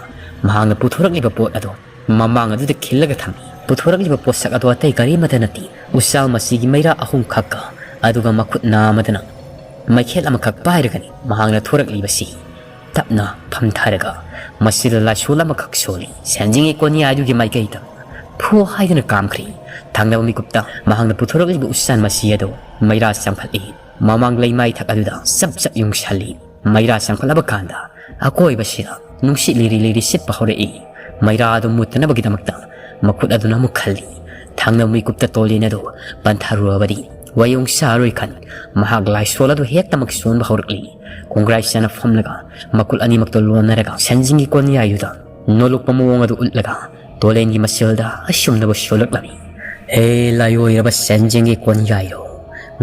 ꯃꯍꯥꯛꯅ ꯄꯨꯊꯣꯔꯛꯂꯤꯕ ꯄꯣꯠ ꯑꯗꯨ ꯃꯃꯥꯡ ꯑꯗꯨꯗ ꯈꯤꯜꯂꯒ ꯊꯝꯃꯤ꯫ ꯄꯨꯊꯣꯔꯛꯂꯤꯕ ꯄꯣꯠꯁꯛ ꯑꯗꯨ ꯑꯇꯩ ꯀꯔꯤꯃꯠꯇ ꯅꯠꯇꯦ, ꯎꯆꯥꯜ ꯃꯁꯤꯒꯤ ꯃꯩꯔꯥ ꯑꯍꯨꯝ ꯈꯛꯀ, ꯑꯗꯨꯒ ꯃꯈꯨꯠ ꯅꯥꯝꯃꯗꯅ ꯃꯩꯈꯦꯠ ꯑꯃꯈꯛ ꯄꯥꯏꯔꯒꯅꯤ ꯃꯍꯥꯛꯅ ꯊꯣꯔꯛꯂꯤꯕꯁꯤ꯫ ꯇꯞꯅ ꯐꯝꯊꯔꯒ ꯃꯁꯤꯗ ꯂꯥꯏꯁꯣꯜ ꯑꯃꯈꯛ ꯁꯣꯜꯂꯤ꯫ ꯁꯦꯟꯖꯦꯡꯒꯤ ꯀꯣꯟꯌꯥꯏꯗꯨꯒꯤ ꯃꯥꯏꯀꯩꯗ ꯐꯨ ꯍꯥꯏꯗꯨꯅ ꯀꯥꯝꯈ꯭ꯔꯤ꯫ ꯊꯪꯅꯕ ꯃꯤꯀꯨꯞꯇ ꯃꯍꯥꯛꯅ ꯄꯨꯊꯣꯔꯛꯂꯤꯕ ꯎꯆꯥꯟ ꯃꯁꯤ ꯑꯗꯨ ꯃꯩꯔꯥ ꯆꯪꯈꯠꯂꯤ꯫ ꯃꯃꯥꯡ ꯂꯩꯃꯥꯏ ꯊꯛ ꯑꯗꯨꯗ ꯆꯞ ꯆꯞ ꯌꯨꯡꯁꯜꯂꯤ꯫ ꯃꯩꯔꯥ ꯆꯪꯈꯠꯂꯕ ꯀꯥꯟꯗ ꯑꯀꯣꯏꯕꯁꯤꯗ ꯅꯨꯡꯁꯤꯠ ꯂꯤꯔꯤ ꯂꯤꯔꯤ ꯁꯤꯠꯄ ꯍꯧꯔꯛꯏ꯫ ꯃꯩꯔꯥ ꯑꯗꯨ ꯃꯨꯠꯇꯅꯕꯒꯤꯗꯃꯛꯇ ꯃꯈꯨꯠ ꯑꯗꯨꯅ ꯑꯃꯨꯛ ꯈꯜꯂꯤ꯫ ꯊꯪꯅꯕ ꯃꯤꯀꯨꯞꯇ ꯇꯣꯂꯦꯟ ꯑꯗꯨ ꯄꯟꯊꯔꯨꯔꯕꯗꯤ ꯋꯥꯌꯣꯡ ꯆꯥꯔꯣꯏ ꯈꯟ ꯃꯍꯥꯛ ꯂꯥꯏꯁꯣꯜ ꯑꯗꯨ ꯍꯦꯛꯇꯃꯛ ꯁꯣꯟꯕ ꯍꯧꯔꯛꯂꯤ꯫ ꯈꯣꯡꯒ꯭ꯔꯥꯏ ꯆꯥꯅ ꯐꯝꯂꯒ ꯃꯈꯨꯠ ꯑꯅꯤꯃꯛꯇꯨ ꯂꯣꯟꯅꯔꯒ ꯁꯦꯟꯖꯤꯡꯒꯤ ꯀꯣꯟꯌꯥꯏꯗꯨꯗ ꯅꯣꯂꯨꯛꯄ ꯃꯑꯣꯡ ꯑꯗꯨ ꯎꯠꯂꯒ ꯇꯣꯂꯦꯟꯒꯤ ꯃꯁꯦꯜꯗ ꯑꯁꯨꯝꯅꯕꯨ ꯁꯣꯜꯂꯛꯂꯝꯃꯤ꯫ ꯍꯦ ꯂꯥꯏꯑꯣꯏꯔꯕ ꯁꯦꯟꯖꯤꯡꯒꯤ ꯀꯣꯟꯌꯥꯏꯔꯣ,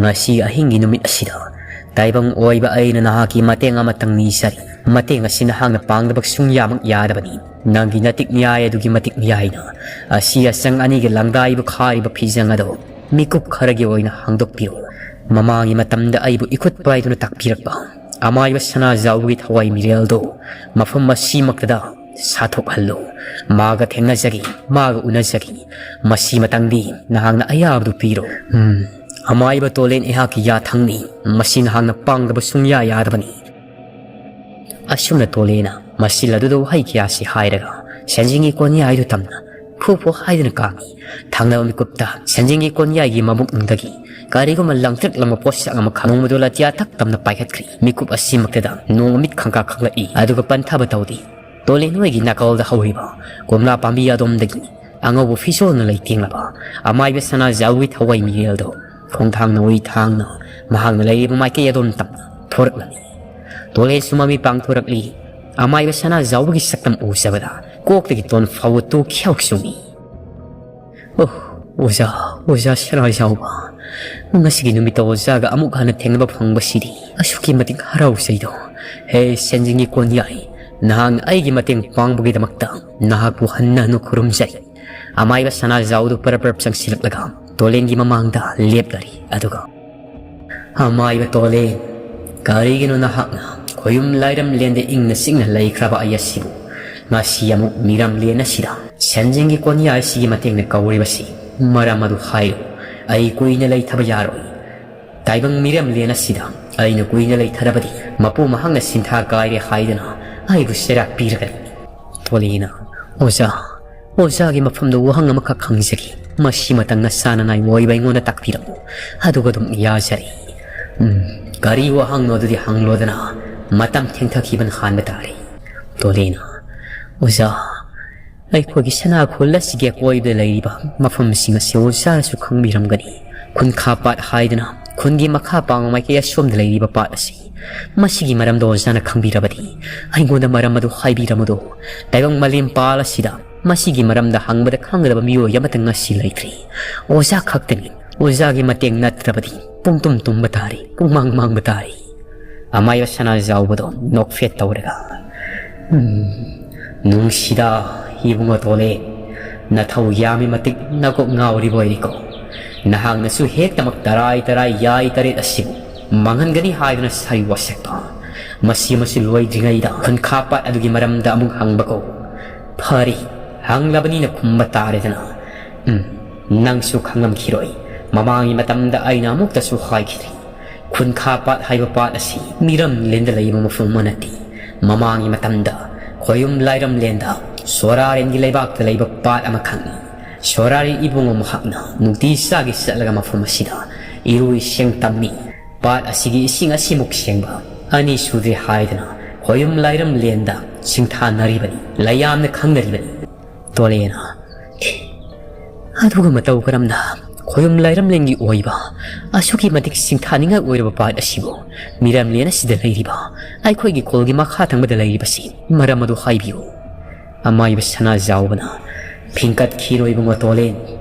ꯉꯁꯤ ꯑꯍꯤꯡꯒꯤ ꯅꯨꯃꯤꯠ ꯑꯁꯤꯗ ꯇꯥꯏꯕꯪ ꯑꯣꯏꯕ ꯑꯩꯅ ꯅꯍꯥꯛꯀꯤ ꯃꯇꯦꯡ ꯑꯃꯇꯪ ꯅꯤꯖꯔꯤ꯫ ꯃꯇꯦꯡ ꯑꯁꯤ ꯅꯍꯥꯛꯅ ꯄꯥꯡꯗꯕ ꯁꯨꯡꯌꯥꯃꯛ ꯌꯥꯗꯕꯅꯤ꯫ ꯅꯪꯒꯤ ꯅꯇꯤꯛ ꯅꯤꯌꯥꯏ ꯑꯗꯨꯒꯤ ꯃꯇꯤꯛ ꯅꯤꯌꯥꯏꯅ ꯑꯁꯤ ꯑꯆꯪ ꯑꯅꯤꯒꯤ ꯂꯪꯗꯥꯏꯕꯨ ꯈꯥꯔꯤꯕ ꯐꯤꯖꯪ ꯑꯗꯨ ꯃꯤꯀꯨꯞ ꯈꯔꯒꯤ ꯑꯣꯏꯅ ꯍꯥꯡꯗꯣꯛꯄꯤꯌꯨ꯫ ꯃꯃꯥꯡꯒꯤ ꯃꯇꯝꯗ ꯑꯩꯕꯨ ꯏꯈꯨꯠ ꯄꯥꯏꯗꯨꯅ ꯇꯥꯛꯄꯤꯔꯛꯄ ꯑꯃꯥꯏꯕ ꯁꯅꯥꯖꯥꯎꯒꯤ ꯊꯋꯥꯏ ꯃꯤꯔꯦꯜꯗꯨ ꯃꯐꯝ ꯑꯁꯤꯃꯛꯇꯗ ꯁꯥꯊꯣꯛꯍꯜꯂꯨ꯫ ꯃꯥꯒ ꯊꯦꯡꯅꯖꯒꯦ, ꯃꯥꯒ ꯎꯅꯖꯒꯦ꯫ ꯃꯁꯤ ꯃꯇꯪꯗꯤ ꯅꯍꯥꯛꯅ ꯑꯌꯥꯕꯗꯨ ꯄꯤꯔꯣ꯫ ꯎꯝ, ꯑꯃꯥꯏꯕ ꯇꯣꯂꯦꯟ ꯑꯩꯍꯥꯛꯀꯤ ꯌꯥꯊꯪꯅꯤ꯫ ꯃꯁꯤ ꯅꯍꯥꯛꯅ ꯄꯥꯡꯗꯕ ꯁꯨꯡꯌꯥ ꯌꯥꯗꯕꯅꯤ꯫ ꯑꯁꯨꯝꯅ ꯇꯣꯂꯦꯅ ꯃꯁꯤꯜ ꯑꯗꯨꯗ ꯋꯥꯍꯩ ꯀꯌꯥꯁꯤ ꯍꯥꯏꯔꯒ ꯁꯦꯟꯖꯤꯡꯒꯤ ꯀꯣꯟꯌꯥꯏꯗꯨ ꯇꯝꯅ ꯐꯨ ꯐꯨ ꯍꯥꯏꯗꯨꯅ ꯀꯥꯝꯃꯤ꯫ ꯊꯪꯅꯕ ꯃꯤꯀꯨꯞꯇ ꯁꯦꯟꯖꯤꯡꯒꯤ ꯀꯣꯟꯌꯥꯏꯒꯤ ꯃꯕꯨꯛꯅꯨꯡꯗꯒꯤ ꯀꯔꯤꯒꯨꯝꯕ ꯂꯪꯇ꯭ꯔꯤꯛ ꯂꯪꯕ ꯄꯣꯠꯁꯛ ꯑꯃꯈꯛ ꯅꯣꯡꯃꯗꯨ ꯂꯥꯇꯤꯌꯥ ꯊꯛ ꯇꯝꯅ ꯄꯥꯏꯈꯠꯈ꯭ꯔꯤ꯫ ꯃꯤꯀꯨꯞ ꯑꯁꯤꯃꯛꯇꯗ ꯅꯣꯡꯃ ꯃꯤꯠ ꯈꯪꯀꯥ ꯈꯪꯂꯛꯏ, ꯑꯗꯨꯒ ꯄꯟꯊꯕ ꯇꯧꯗꯦ꯫ ꯇꯣꯂꯦꯟ ꯍꯣꯏꯒꯤ ꯅꯥꯀꯜꯗ ꯍꯧꯔꯤꯕ ꯀꯣꯝꯂꯥ ꯄꯥꯝꯕꯤ ꯑꯗꯣꯝꯗꯒꯤ ꯑꯉꯧꯕ ꯐꯤꯖꯣꯜꯅ ꯂꯩꯇꯦꯡꯂꯕ ꯑꯃꯥꯏꯕ ꯁꯅꯥꯖꯥꯎꯒꯤ ꯊꯋꯥꯏ ꯃꯤꯔꯦꯜꯗꯣ ꯈꯣꯡꯊꯥꯡ ꯅꯥꯎꯔꯤ ꯊꯥꯡꯅ ꯃꯍꯥꯛꯅ ꯂꯩꯔꯤꯕ ꯃꯥꯏꯀꯩ ꯑꯗꯣꯝ ꯇꯝꯅ ꯊꯣꯔꯛꯂꯝꯃꯤ꯫ ꯇꯣꯂꯦꯟꯁꯨ ꯃꯃꯤꯠ ꯄꯥꯡꯊꯣꯔꯛꯂꯤ꯫ ꯑꯃꯥꯏꯕ ꯁꯅꯥꯖꯥꯎꯕꯒꯤ ꯁꯛꯇꯝ ꯎꯖꯕꯗ ꯀꯣꯛꯇꯒꯤ ꯇꯣꯟ ꯐꯥꯎꯕ ꯇꯨ ꯈ꯭ꯌꯥꯎ ꯆꯨꯡꯏ꯫ "ꯑꯣ, ꯑꯣꯖꯥ, ꯑꯣꯖꯥ ꯁꯅꯥꯖꯥꯎꯕ, ꯉꯁꯤꯒꯤ ꯅꯨꯃꯤꯠꯇ ꯑꯣꯖꯥꯒ ꯑꯃꯨꯛ ꯍꯟꯅ ꯊꯦꯡꯅꯕ ꯐꯪꯕꯁꯤꯗꯤ ꯑꯁꯨꯛꯀꯤ ꯃꯇꯤꯛ ꯍꯔꯥꯎꯖꯩꯗꯣ꯫ ꯍꯦ ꯁꯦꯟꯖꯤꯡꯒꯤ ꯀꯣꯟꯌꯥꯏ, ꯅꯍꯥꯛꯅ ꯑꯩꯒꯤ ꯃꯇꯦꯡ ꯄꯥꯡꯕꯒꯤꯗꯃꯛꯇ ꯅꯍꯥꯛꯄꯨ ꯍꯟꯅ ꯍꯟꯅ ꯈꯨꯔꯨꯝꯖꯔꯤ꯫" ꯑꯃꯥꯏꯕ ꯁꯅꯥꯖꯥꯎꯗꯨ ꯄꯔꯞ ꯄꯔꯞ ꯆꯪꯁꯤꯜꯂꯛꯂꯒ ꯇꯣꯂꯦꯟꯒꯤ ꯃꯃꯥꯡꯗ ꯂꯦꯞꯂꯔꯤ꯫ ꯑꯗꯨꯒ, "ꯑꯃꯥꯏꯕ ꯇꯣꯂꯦꯟ, ꯀꯔꯤꯒꯤꯅꯣ ꯅꯍꯥꯛꯅ ꯈꯣꯌꯨꯝ ꯂꯥꯏꯔꯝ ꯂꯦꯟꯗ ꯏꯪꯅ ꯆꯤꯛꯅ ꯂꯩꯈ꯭ꯔꯕ ꯑꯩ ꯑꯁꯤꯕꯨ ꯉꯁꯤ ꯑꯃꯨꯛ ꯃꯤꯔꯝ ꯂꯦꯟ ꯑꯁꯤꯗ ꯁꯦꯟꯖꯦꯡꯒꯤ ꯀꯣꯟꯌꯥꯏꯁꯤꯒꯤ ꯃꯇꯦꯡꯅ ꯀꯧꯔꯤꯕꯁꯤ? ꯃꯔꯝ ꯑꯗꯨ ꯍꯥꯏꯌꯨ꯫ ꯑꯩ ꯀꯨꯏꯅ ꯂꯩꯊꯕ ꯌꯥꯔꯣꯏ꯫ ꯇꯥꯏꯕꯪ ꯃꯤꯔꯝ ꯂꯦꯟ ꯑꯁꯤꯗ ꯑꯩꯅ ꯀꯨꯏꯅ ꯂꯩꯊꯔꯕꯗꯤ ꯃꯄꯨ ꯃꯍꯥꯛꯅ ꯁꯤꯟꯊꯥ ꯀꯥꯏꯔꯦ ꯍꯥꯏꯗꯨꯅ ꯑꯩꯕꯨ ꯆꯩꯔꯥꯛ ꯄꯤꯔꯒꯅꯤ꯫" ꯇꯣꯂꯦꯟꯅ, "ꯑꯣꯖꯥ, ꯑꯣꯖꯥꯒꯤ ꯃꯐꯝꯗ ꯋꯥꯍꯪ ꯑꯃꯈꯛ ꯍꯪꯖꯒꯦ꯫ ꯃꯁꯤꯃꯇꯪ ꯅꯁꯥꯅ ꯅꯥꯏ ꯑꯣꯏꯕ ꯑꯩꯉꯣꯟꯗ ꯇꯥꯛꯄꯤꯔꯝꯃꯨ꯫ ꯑꯗꯨꯒ ꯑꯗꯨꯝ ꯌꯥꯖꯔꯦ꯫" "ꯎꯝ, ꯀꯔꯤ ꯋꯥꯍꯪꯅꯣ ꯑꯗꯨꯗꯤ ꯍꯪꯂꯣꯗꯅ꯫ ꯃꯇꯝ ꯊꯦꯡꯊꯈꯤꯕꯅ ꯍꯥꯟꯕ ꯇꯥꯔꯦ꯫" ꯇꯣꯂꯦꯟꯅ, "ꯑꯣꯖꯥ, ꯑꯩꯈꯣꯏꯒꯤ ꯁꯅꯥ ꯈꯨꯜ ꯑꯁꯤꯒꯤ ꯑꯀꯣꯏꯕꯗ ꯂꯩꯔꯤꯕ ꯃꯐꯝꯁꯤꯡ ꯑꯁꯤ ꯑꯣꯖꯥꯅꯁꯨ ꯈꯪꯕꯤꯔꯝꯒꯅꯤ꯫ ꯈꯨꯟꯈꯥ ꯄꯥꯠ ꯍꯥꯏꯗꯅ ꯈꯨꯟꯒꯤ ꯃꯈꯥ ꯄꯥꯡꯕ ꯃꯥꯏꯀꯩ ꯑꯁꯣꯝꯗ ꯂꯩꯔꯤꯕ ꯄꯥꯠ ꯑꯁꯤ, ꯃꯁꯤꯒꯤ ꯃꯔꯝꯗ ꯑꯣꯖꯥꯅ ꯈꯪꯕꯤꯔꯕꯗꯤ ꯑꯩꯉꯣꯟꯗ ꯃꯔꯝ ꯑꯗꯨ ꯍꯥꯏꯕꯤꯔꯝꯃꯨꯗꯣ꯫ ꯇꯥꯏꯕꯪ ꯃꯥꯂꯦꯝ ꯄꯥꯜ ꯑꯁꯤꯗ ꯃꯁꯤꯒꯤ ꯃꯔꯝꯗ ꯍꯪꯕꯗ ꯈꯪꯒꯗꯕ ꯃꯤꯑꯣꯏ ꯑꯃꯠꯇ ꯉꯁꯤ ꯂꯩꯇ꯭ꯔꯤ꯫ ꯑꯣꯖꯥ ꯈꯛꯇꯅꯤ꯫ ꯑꯣꯖꯥꯒꯤ ꯃꯇꯦꯡ ꯅꯠꯇ꯭ꯔꯕꯗꯤ ꯄꯨꯡꯇꯨꯝ ꯇꯨꯝꯕ ꯇꯥꯔꯦ, ꯄꯨꯡꯃꯥꯡ ꯃꯥꯡꯕ ꯇꯥꯔꯦ꯫" ꯑꯃꯥꯏꯕ ꯁꯅꯥꯖꯥꯎꯕꯗꯣ ꯅꯣꯛꯐꯦꯠ ꯇꯧꯔꯒ, "ꯎꯝ, ꯅꯨꯡꯁꯤꯗ, ꯏꯕꯨꯡꯉꯣ ꯇꯣꯂꯦ, ꯅꯊꯧ ꯌꯥꯝꯃꯤ ꯃꯇꯤꯛ ꯅꯀꯣꯛ ꯉꯥꯎꯔꯤꯕ ꯑꯣꯏꯔꯤꯀꯣ꯫ ꯅꯍꯥꯛꯅꯁꯨ ꯍꯦꯛꯇꯃꯛ ꯇꯔꯥꯏ ꯇꯔꯥꯏ ꯌꯥꯏ ꯇꯔꯦꯠ ꯑꯁꯤꯕꯨ ꯃꯥꯡꯍꯟꯒꯅꯤ ꯍꯥꯏꯗꯨꯅ ꯁꯥꯔꯤ ꯋꯥꯁꯛꯄ꯫ ꯃꯁꯤ ꯑꯃꯁꯨ ꯂꯣꯏꯗ꯭ꯔꯤꯉꯩꯗ ꯈꯨꯟꯈꯥ ꯄꯥꯠ ꯑꯗꯨꯒꯤ ꯃꯔꯝꯗ ꯑꯃꯨꯛ ꯍꯪꯕꯀꯣ꯫ ꯐꯔꯦ, ꯍꯪꯂꯕꯅꯤꯅ ꯈꯨꯝꯕ ꯇꯥꯔꯦꯗꯅ꯫ ꯎꯝ, ꯅꯪꯁꯨ ꯈꯪꯂꯝꯈꯤꯔꯣꯏ꯫ ꯃꯃꯥꯡꯒꯤ ꯃꯇꯝꯗ ꯑꯩꯅ ꯑꯃꯨꯛꯇꯁꯨ ꯍꯥꯏꯈꯤꯗ꯭ꯔꯤ꯫ ꯈꯨꯟꯈꯥ ꯄꯥꯠ ꯍꯥꯏꯕ ꯄꯥꯠ ꯑꯁꯤ ꯃꯤꯔꯝꯂꯦꯟꯗ ꯂꯩꯕ ꯃꯐꯝ ꯑꯃ ꯅꯠꯇꯦ꯫ ꯃꯃꯥꯡꯒꯤ ꯃꯇꯝꯗ ꯈꯣꯌꯨꯝ ꯂꯥꯏꯔꯝꯂꯦꯟꯗ ꯁꯣꯔꯥꯔꯦꯟꯒꯤ ꯂꯩꯕꯥꯛꯇ ꯂꯩꯕ ꯄꯥꯠ ꯑꯃꯈꯛꯅꯤ꯫ ꯁꯣꯔꯥꯔꯦꯟ ꯏꯕꯨꯡꯉꯣ ꯃꯍꯥꯛꯅ ꯅꯨꯡꯇꯤ ꯆꯥꯒꯤ ꯆꯠꯂꯒ ꯃꯐꯝ ꯑꯁꯤꯗ ꯏꯔꯨ ꯏꯁꯤꯡ ꯇꯝꯃꯤ꯫ ꯄꯥꯠ ꯑꯁꯤꯒꯤ ꯏꯁꯤꯡ ꯑꯁꯤꯃꯨꯛ ꯁꯦꯡꯕ ꯑꯅꯤ ꯁꯨꯗ꯭ꯔꯦ ꯍꯥꯏꯗꯅ ꯈꯣꯌꯨꯝ ꯂꯥꯏꯔꯝꯂꯦꯟꯗ ꯁꯤꯡꯊꯥꯅꯔꯤꯕꯅꯤ, ꯂꯩꯌꯥꯝꯅ ꯈꯪꯅꯔꯤꯕꯅꯤ꯫" ꯇꯣꯂꯦꯅ, "ꯑꯦ, ꯑꯗꯨꯒ ꯃꯇꯧ ꯀꯔꯝꯅ ꯈꯣꯌꯨꯝ ꯂꯥꯏꯔꯝꯂꯦꯟꯒꯤ ꯑꯣꯏꯕ ꯑꯁꯨꯛꯀꯤ ꯃꯇꯤꯛ ꯁꯤꯡꯊꯥꯅꯤꯡꯉꯥꯏ ꯑꯣꯏꯔꯕ ꯄꯥꯠ ꯑꯁꯤꯕꯨ ꯃꯤꯔꯝꯂꯦꯟ ꯑꯁꯤꯗ ꯂꯩꯔꯤꯕ ꯑꯩꯈꯣꯏꯒꯤ ꯈꯨꯜꯒꯤ ꯃꯈꯥ ꯊꯪꯕꯗ ꯂꯩꯔꯤꯕꯁꯤ ꯃꯔꯝ ꯑꯗꯨ ꯍꯥꯏꯕꯤꯌꯨ꯫ ꯑꯃꯥꯏꯕ ꯁꯅꯥꯖꯥꯎꯕꯅ ꯐꯤꯡꯀꯠꯈꯤꯔꯣꯏꯕ ꯃꯇꯣꯂꯦꯟ,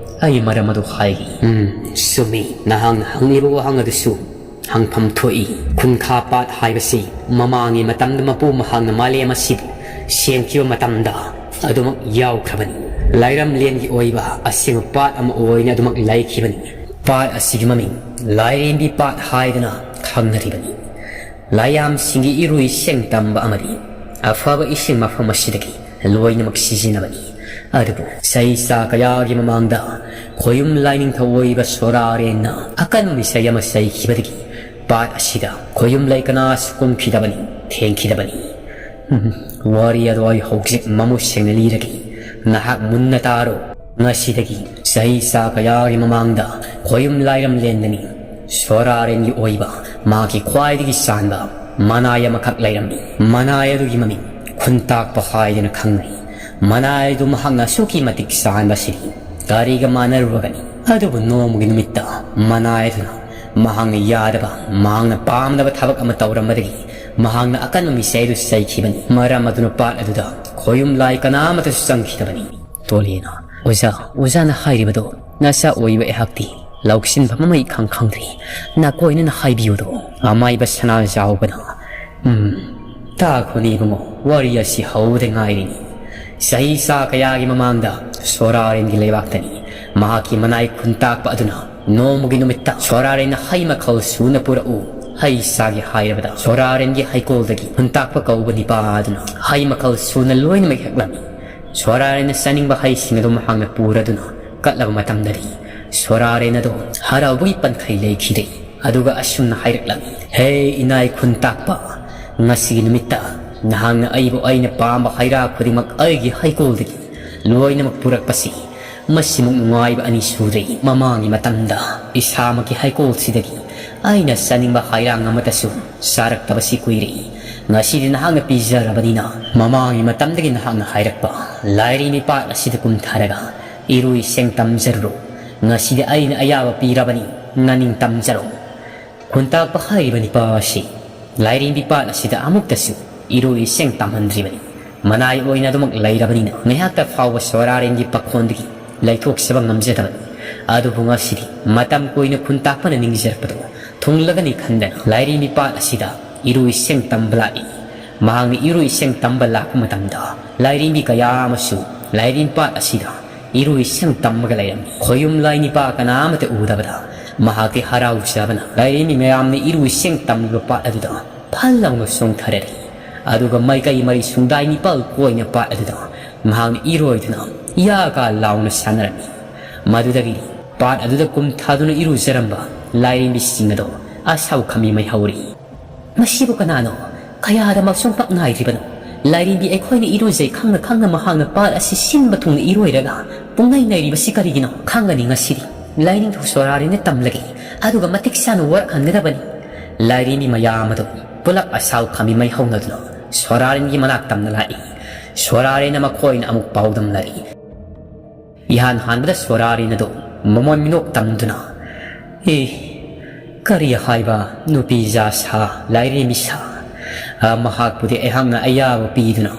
ꯑꯩ ꯃꯔꯝ ꯑꯗꯨ ꯍꯥꯏꯒꯦ꯫ ꯎꯝ, ꯆꯨꯝꯃꯤ꯫ ꯅꯍꯥꯛꯅ ꯍꯪꯂꯤꯕ ꯋꯥꯍꯪ ꯑꯗꯨꯁꯨ ꯍꯪꯐꯝ ꯊꯣꯛꯏ꯫ ꯈꯨꯟꯈꯥ ꯄꯥꯠ ꯍꯥꯏꯕꯁꯤ ꯃꯃꯥꯡꯒꯤ ꯃꯇꯝꯗ ꯃꯄꯨ ꯃꯍꯥꯛꯅ ꯃꯥꯂꯦꯝ ꯑꯁꯤꯕꯨ ꯁꯦꯝꯈꯤꯕ ꯃꯇꯝꯗ ꯑꯗꯨꯃꯛ ꯌꯥꯎꯈ꯭ꯔꯕꯅꯤ꯫ ꯂꯥꯏꯔꯝꯂꯦꯟꯒꯤ ꯑꯣꯏꯕ ꯑꯁꯦꯡꯕ ꯄꯥꯠ ꯑꯃ ꯑꯣꯏꯅ ꯑꯗꯨꯃꯛ ꯂꯩꯈꯤꯕꯅꯤ꯫ ꯄꯥꯠ ꯑꯁꯤꯒꯤ ꯃꯃꯤꯡ ꯂꯥꯏꯔꯦꯝꯕꯤ ꯄꯥꯠ ꯍꯥꯏꯗꯨꯅ ꯈꯪꯅꯔꯤꯕꯅꯤ꯫ ꯂꯥꯏꯌꯥꯝꯁꯤꯡꯒꯤ ꯏꯔꯨꯏ ꯁꯦꯡ ꯇꯝꯕ ꯑꯃꯗꯤ ꯑꯐꯕ ꯏꯁꯤꯡ ꯃꯐꯝ ꯑꯁꯤꯗꯒꯤ ꯂꯣꯏꯅꯃꯛ ꯁꯤꯖꯤꯟꯅꯕꯅꯤ꯫ ꯑꯗꯨꯕꯨ ꯆꯍꯤ ꯆꯥ ꯀꯌꯥꯒꯤ ꯃꯃꯥꯡꯗ ꯈꯣꯌꯨꯝ ꯂꯥꯏꯅꯤꯡꯊꯧ ꯑꯣꯏꯕ ꯁꯣꯔꯥꯔꯦꯟꯅ ꯑꯀꯟꯕ ꯃꯤꯁꯩ ꯑꯃ ꯆꯩꯈꯤꯕꯗꯒꯤ ꯄꯥꯠ ꯑꯁꯤꯗ ꯈꯣꯌꯨꯝ ꯂꯩ ꯀꯅꯥꯁꯨ ꯀꯨꯝꯈꯤꯗꯕꯅꯤ, ꯊꯦꯡꯈꯤꯗꯕꯅꯤ꯫ ꯎꯝ, ꯋꯥꯔꯤ ꯑꯗꯨ ꯑꯩ ꯍꯧꯖꯤꯛ ꯃꯃꯨꯠ ꯁꯦꯡꯅ ꯂꯤꯔꯒꯦ꯫ ꯅꯍꯥꯛ ꯃꯨꯟꯅ ꯇꯥꯔꯣ꯫ ꯉꯁꯤꯗꯒꯤ ꯆꯍꯤ ꯆꯥ ꯀꯌꯥꯒꯤ ꯃꯃꯥꯡꯗ ꯈꯣꯌꯨꯝ ꯂꯥꯏꯔꯝꯂꯦꯟꯗꯅꯤ ꯁꯣꯔꯥꯔꯦꯟꯒꯤ ꯑꯣꯏꯕ ꯃꯥꯒꯤ ꯈ꯭ꯋꯥꯏꯗꯒꯤ ꯆꯥꯟꯕ ꯃꯅꯥꯏ ꯑꯃꯈꯛ ꯂꯩꯔꯝꯃꯤ꯫ ꯃꯅꯥꯏ ꯑꯗꯨꯒꯤ ꯃꯃꯤꯡ ꯈꯨꯟꯇꯥꯛꯄ ꯍꯥꯏꯗꯨꯅ ꯈꯪꯅꯩ꯫ ꯃꯅꯥꯏ ꯑꯗꯨ ꯃꯍꯥꯛꯅ ꯑꯁꯨꯛꯀꯤ ꯃꯇꯤꯛ ꯆꯥꯟꯕ ꯑꯁꯤꯗꯤ ꯀꯔꯤꯒ ꯃꯥꯟꯅꯔꯨꯔꯒꯅꯤ? ꯑꯗꯨꯕꯨ ꯅꯣꯡꯃꯒꯤ ꯅꯨꯃꯤꯠꯇ ꯃꯅꯥꯏ ꯑꯗꯨꯅ ꯃꯍꯥꯛꯅ ꯌꯥꯗꯕ, ꯃꯍꯥꯛꯅ ꯄꯥꯝꯗꯕ ꯊꯕꯛ ꯑꯃ ꯇꯧꯔꯝꯕꯗꯒꯤ ꯃꯍꯥꯛꯅ ꯑꯀꯟꯕ ꯃꯤꯁꯩ ꯑꯗꯨ ꯆꯩꯈꯤꯕꯅꯤ꯫ ꯃꯔꯝ ꯑꯗꯨꯅ ꯄꯥꯠ ꯑꯗꯨꯗ ꯈꯣꯌꯨꯝ ꯂꯥꯏ ꯀꯅꯥꯃꯠꯇꯁꯨ ꯆꯪꯈꯤꯗꯕꯅꯤ꯫ ꯇꯣꯂꯦꯅ, "ꯑꯣꯖꯥ, ꯑꯣꯖꯥꯅ ꯍꯥꯏꯔꯤꯕꯗꯣ ꯅꯆꯥ ꯑꯣꯏꯕ ꯑꯩꯍꯥꯛꯇꯤ ꯂꯧꯁꯤꯟꯐꯝ ꯑꯃ ꯏꯈꯪ ꯈꯪꯗ꯭ꯔꯤ꯫ ꯅꯀꯣꯏꯅꯅ ꯍꯥꯏꯕꯤꯌꯨꯗꯣ?" ꯑꯃꯥꯏꯕ ꯁꯅꯥꯖꯥꯎꯕꯅ, "ꯎꯝ, ꯇꯥꯈꯣꯅꯦ ꯏꯕꯨꯡꯉꯣ, ꯋꯥꯔꯤ ꯑꯁꯤ ꯍꯧꯕꯗ ꯉꯥꯏꯔꯤꯅꯤ꯫ ꯆꯍꯤ ꯆꯥ ꯀꯌꯥꯒꯤ ꯃꯃꯥꯡꯗ ꯁꯣꯔꯥꯔꯦꯟꯒꯤ ꯂꯩꯕꯥꯛꯇꯅꯤ ꯃꯍꯥꯛꯀꯤ ꯃꯅꯥꯏ ꯈꯨꯟꯇꯥꯛꯄ ꯑꯗꯨꯅ ꯅꯣꯡꯃꯒꯤ ꯅꯨꯃꯤꯠꯇ ꯁꯣꯔꯥꯔꯦꯟꯅ ꯍꯩ ꯃꯈꯜ ꯁꯨꯅ ꯄꯨꯔꯛꯎ, ꯍꯩ ꯆꯥꯒꯦ ꯍꯥꯏꯔꯕꯗ ꯁꯣꯔꯥꯔꯦꯟꯒꯤ ꯍꯩꯀꯣꯜꯗꯒꯤ ꯈꯨꯟꯇꯥꯛꯄ ꯀꯧꯕ ꯅꯤꯄꯥ ꯑꯗꯨꯅ ꯍꯩ ꯃꯈꯜ ꯁꯨꯅ ꯂꯣꯏꯅꯃꯛ ꯍꯦꯛꯂꯝꯃꯤ꯫ ꯁꯣꯔꯥꯔꯦꯟꯅ ꯆꯥꯅꯤꯡꯕ ꯍꯩꯁꯤꯡ ꯑꯗꯨ ꯃꯍꯥꯛꯅ ꯄꯨꯔꯗꯨꯅ ꯀꯠꯂꯕ ꯃꯇꯝꯗꯗꯤ ꯁꯣꯔꯥꯔꯦꯟ ꯑꯗꯨ ꯍꯔꯥꯎꯕꯒꯤ ꯄꯟꯈꯩ ꯂꯩꯈꯤꯗꯦ꯫ ꯑꯗꯨꯒ ꯑꯁꯨꯝꯅ ꯍꯥꯏꯔꯛꯂꯝꯃꯤ, 'ꯍꯦ ꯏꯅꯥꯏ ꯈꯨꯟꯇꯥꯛꯄ, ꯉꯁꯤꯒꯤ ꯅꯨꯃꯤꯠꯇ ꯅꯍꯥꯛꯅ ꯑꯩꯕꯨ ꯑꯩꯅ ꯄꯥꯝꯕ ꯍꯩ ꯔꯥ ꯈꯨꯗꯤꯡꯃꯛ ꯑꯩꯒꯤ ꯍꯩꯀꯣꯜꯗꯒꯤ ꯂꯣꯏꯅꯃꯛ ꯄꯨꯔꯛꯄꯁꯤ ꯃꯁꯤꯃꯨꯛ ꯅꯨꯡꯉꯥꯏꯕ ꯑꯅꯤ ꯁꯨꯗ꯭ꯔꯤ꯫ ꯃꯃꯥꯡꯒꯤ ꯃꯇꯝꯗ ꯏꯁꯥꯃꯛꯀꯤ ꯍꯩꯀꯣꯜꯁꯤꯗꯒꯤ ꯑꯩꯅ ꯆꯥꯅꯤꯡꯕ ꯍꯩꯔꯥꯡ ꯑꯃꯠꯇꯁꯨ ꯆꯥꯔꯛꯇꯕꯁꯤ ꯀꯨꯏꯔꯦ꯫ ꯉꯁꯤꯗꯤ ꯅꯍꯥꯛꯅ ꯄꯤꯖꯔꯕꯅꯤꯅ ꯃꯃꯥꯡꯒꯤ ꯃꯇꯝꯗꯒꯤ ꯅꯍꯥꯛꯅ ꯍꯥꯏꯔꯛꯄ ꯂꯥꯏꯔꯤ ꯃꯤꯄꯥꯠ ꯑꯁꯤꯗ ꯀꯨꯝꯊꯔꯒ ꯏꯔꯨ ꯏꯁꯤꯡ ꯇꯝꯖꯔꯨꯔꯣ꯫ "ꯉꯁꯤꯗꯤ ꯑꯩꯅ ꯑꯌꯥꯕ ꯄꯤꯔꯕꯅꯤ, ꯅꯅꯤꯡ ꯇꯝꯖꯔꯣ꯫" ꯈꯨꯟꯇꯥꯛꯄ ꯍꯥꯏꯔꯤꯕ ꯅꯤꯄꯥ ꯑꯁꯤ ꯂꯥꯏꯔꯦꯝꯕꯤ ꯄꯥꯠ ꯑꯁꯤꯗ ꯑꯃꯨꯛꯇꯁꯨ ꯏꯔꯣꯏ ꯏꯁꯤꯡ ꯇꯝꯍꯟꯗ꯭ꯔꯤꯕꯅꯤ꯫ ꯃꯅꯥꯏ ꯑꯣꯏꯅ ꯑꯗꯨꯃꯛ ꯂꯩꯔꯕꯅꯤꯅ ꯉꯥꯏꯍꯥꯛꯇ ꯐꯥꯎꯕ ꯁꯣꯔꯥꯔꯦꯟꯒꯤ ꯄꯥꯈꯣꯟꯗꯒꯤ ꯂꯩꯊꯣꯛꯆꯕ ꯉꯝꯖꯗꯕꯅꯤ꯫ ꯑꯗꯨꯕꯨ ꯉꯁꯤꯗꯤ ꯃꯇꯝ ꯀꯨꯏꯅ ꯈꯨꯟꯇꯥꯛꯄꯅ ꯅꯤꯡꯖꯔꯛꯄꯗꯨ ꯊꯨꯡꯂꯒꯅꯤ ꯈꯟꯗꯅ ꯂꯥꯏꯔꯦꯝꯕꯤ ꯄꯥꯠ ꯑꯁꯤꯗ ꯏꯔꯣꯏ ꯏꯁꯤꯡ ꯇꯝꯕ ꯂꯥꯛꯏ꯫ ꯃꯍꯥꯛꯅ ꯏꯔꯣꯏ ꯏꯁꯤꯡ ꯇꯝꯕ ꯂꯥꯛꯄ ꯃꯇꯝꯗ ꯂꯥꯏꯔꯦꯝꯕꯤ ꯀꯌꯥ ꯑꯃꯁꯨ ꯂꯥꯏꯔꯦꯝꯕꯤ ꯄꯥꯠ ꯑꯁꯤꯗ ꯏꯔꯣꯏ ꯏꯁꯤꯡ ꯇꯝꯃꯒ ꯂꯩꯔꯝꯃꯤ꯫ ꯈꯣꯌꯨꯝ ꯂꯥꯏ ꯅꯤꯄꯥ ꯀꯅꯥ ꯑꯃꯠꯇ ꯎꯗꯕꯗ ꯃꯍꯥꯛꯇꯤ ꯍꯔꯥꯎꯖꯕꯅ ꯂꯥꯏꯔꯦꯝꯕꯤ ꯃꯌꯥꯝꯅ ꯏꯔꯣꯏ ꯏꯁꯤꯡ ꯇꯝꯂꯤꯕ ꯄꯥꯠ ꯑꯗꯨꯗ ꯐꯜ ꯂꯥꯎꯅ ꯆꯣꯡꯊꯔꯛꯏ꯫ ꯑꯗꯨꯒ ꯃꯥꯏꯀꯩ ꯃꯔꯤ ꯁꯨꯡꯗꯥꯏ ꯅꯤꯄꯥꯜ ꯀꯣꯏꯅ ꯄꯥꯠ ꯑꯗꯨꯗ ꯃꯍꯥꯛꯅ ꯏꯔꯣꯏꯗꯨꯅ ꯌꯥꯒꯥ ꯂꯥꯎꯅ ꯁꯥꯟꯅꯔꯝꯃꯤ꯫ ꯃꯗꯨꯗꯒꯤ ꯄꯥꯠ ꯑꯗꯨꯗ ꯀꯨꯝꯊꯗꯨꯅ ꯏꯔꯨꯖꯔꯝꯕ ꯂꯥꯏꯔꯦꯝꯕꯤꯁꯤꯡ ꯑꯗꯣ ꯑꯁꯥꯎ ꯈꯥꯃꯤ ꯃꯩ ꯍꯧꯔꯤ꯫ "ꯃꯁꯤꯕꯨ ꯀꯅꯥꯅꯣ? ꯀꯌꯥꯗ ꯃꯁꯨꯡ ꯄꯥꯛ ꯅꯥꯏꯗ꯭ꯔꯤꯕꯅꯣ? ꯂꯥꯏꯔꯦꯝꯕꯤ ꯑꯩꯈꯣꯏꯅ ꯏꯔꯨꯖꯩ ꯈꯪꯅ ꯈꯪꯅ ꯃꯍꯥꯛꯅ ꯄꯥꯠ ꯑꯁꯤ ꯁꯤꯟꯕ ꯊꯨꯡꯅ ꯏꯔꯣꯏꯔꯒ ꯄꯨꯡꯅꯩ ꯅꯩꯔꯤꯕꯁꯤ ꯀꯔꯤꯒꯤꯅꯣ? ꯈꯪꯒꯅꯤ ꯉꯁꯤꯗꯤ꯫ ꯂꯥꯏꯅꯤꯡꯊꯧ ꯁꯣꯔꯥꯔꯦꯟꯅ ꯇꯝꯂꯒꯦ, ꯑꯗꯨꯒ ꯃꯇꯤꯛ ꯆꯥꯅ ꯋꯥꯔꯛꯍꯟꯒꯗꯕꯅꯤ꯫" ꯂꯥꯏꯔꯦꯝꯕꯤ ꯃꯌꯥꯝ ꯑꯗꯨ ꯄꯨꯂꯞ ꯑꯁꯥꯎ ꯈꯥꯃꯤ ꯃꯩ ꯍꯧꯅꯗꯨꯅ ꯁꯣꯔꯥꯔꯦꯟꯒꯤ ꯃꯅꯥꯛ ꯇꯝꯅ ꯂꯥꯛꯏ꯫ ꯁꯣꯔꯥꯔꯦꯟꯅ ꯃꯈꯣꯏꯅ ꯑꯃꯨꯛ ꯄꯥꯎꯗꯝꯅꯔꯤ꯫ ꯏꯍꯥꯟ ꯍꯥꯟꯕꯗ ꯁꯣꯔꯥꯔꯦꯟ ꯑꯗꯨ ꯃꯃꯣꯟ ꯃꯤꯅꯣꯛ ꯇꯝꯗꯨꯅ, "ꯑꯦ, ꯀꯔꯤ ꯍꯥꯏꯕ ꯅꯨꯄꯤꯖꯥ ꯁꯥ, ꯂꯥꯏꯔꯦꯝꯕꯤ ꯁꯥ? ꯑ, ꯃꯍꯥꯛꯄꯨꯗꯤ ꯑꯩꯍꯥꯛꯅ ꯑꯌꯥꯕ ꯄꯤꯗꯨꯅ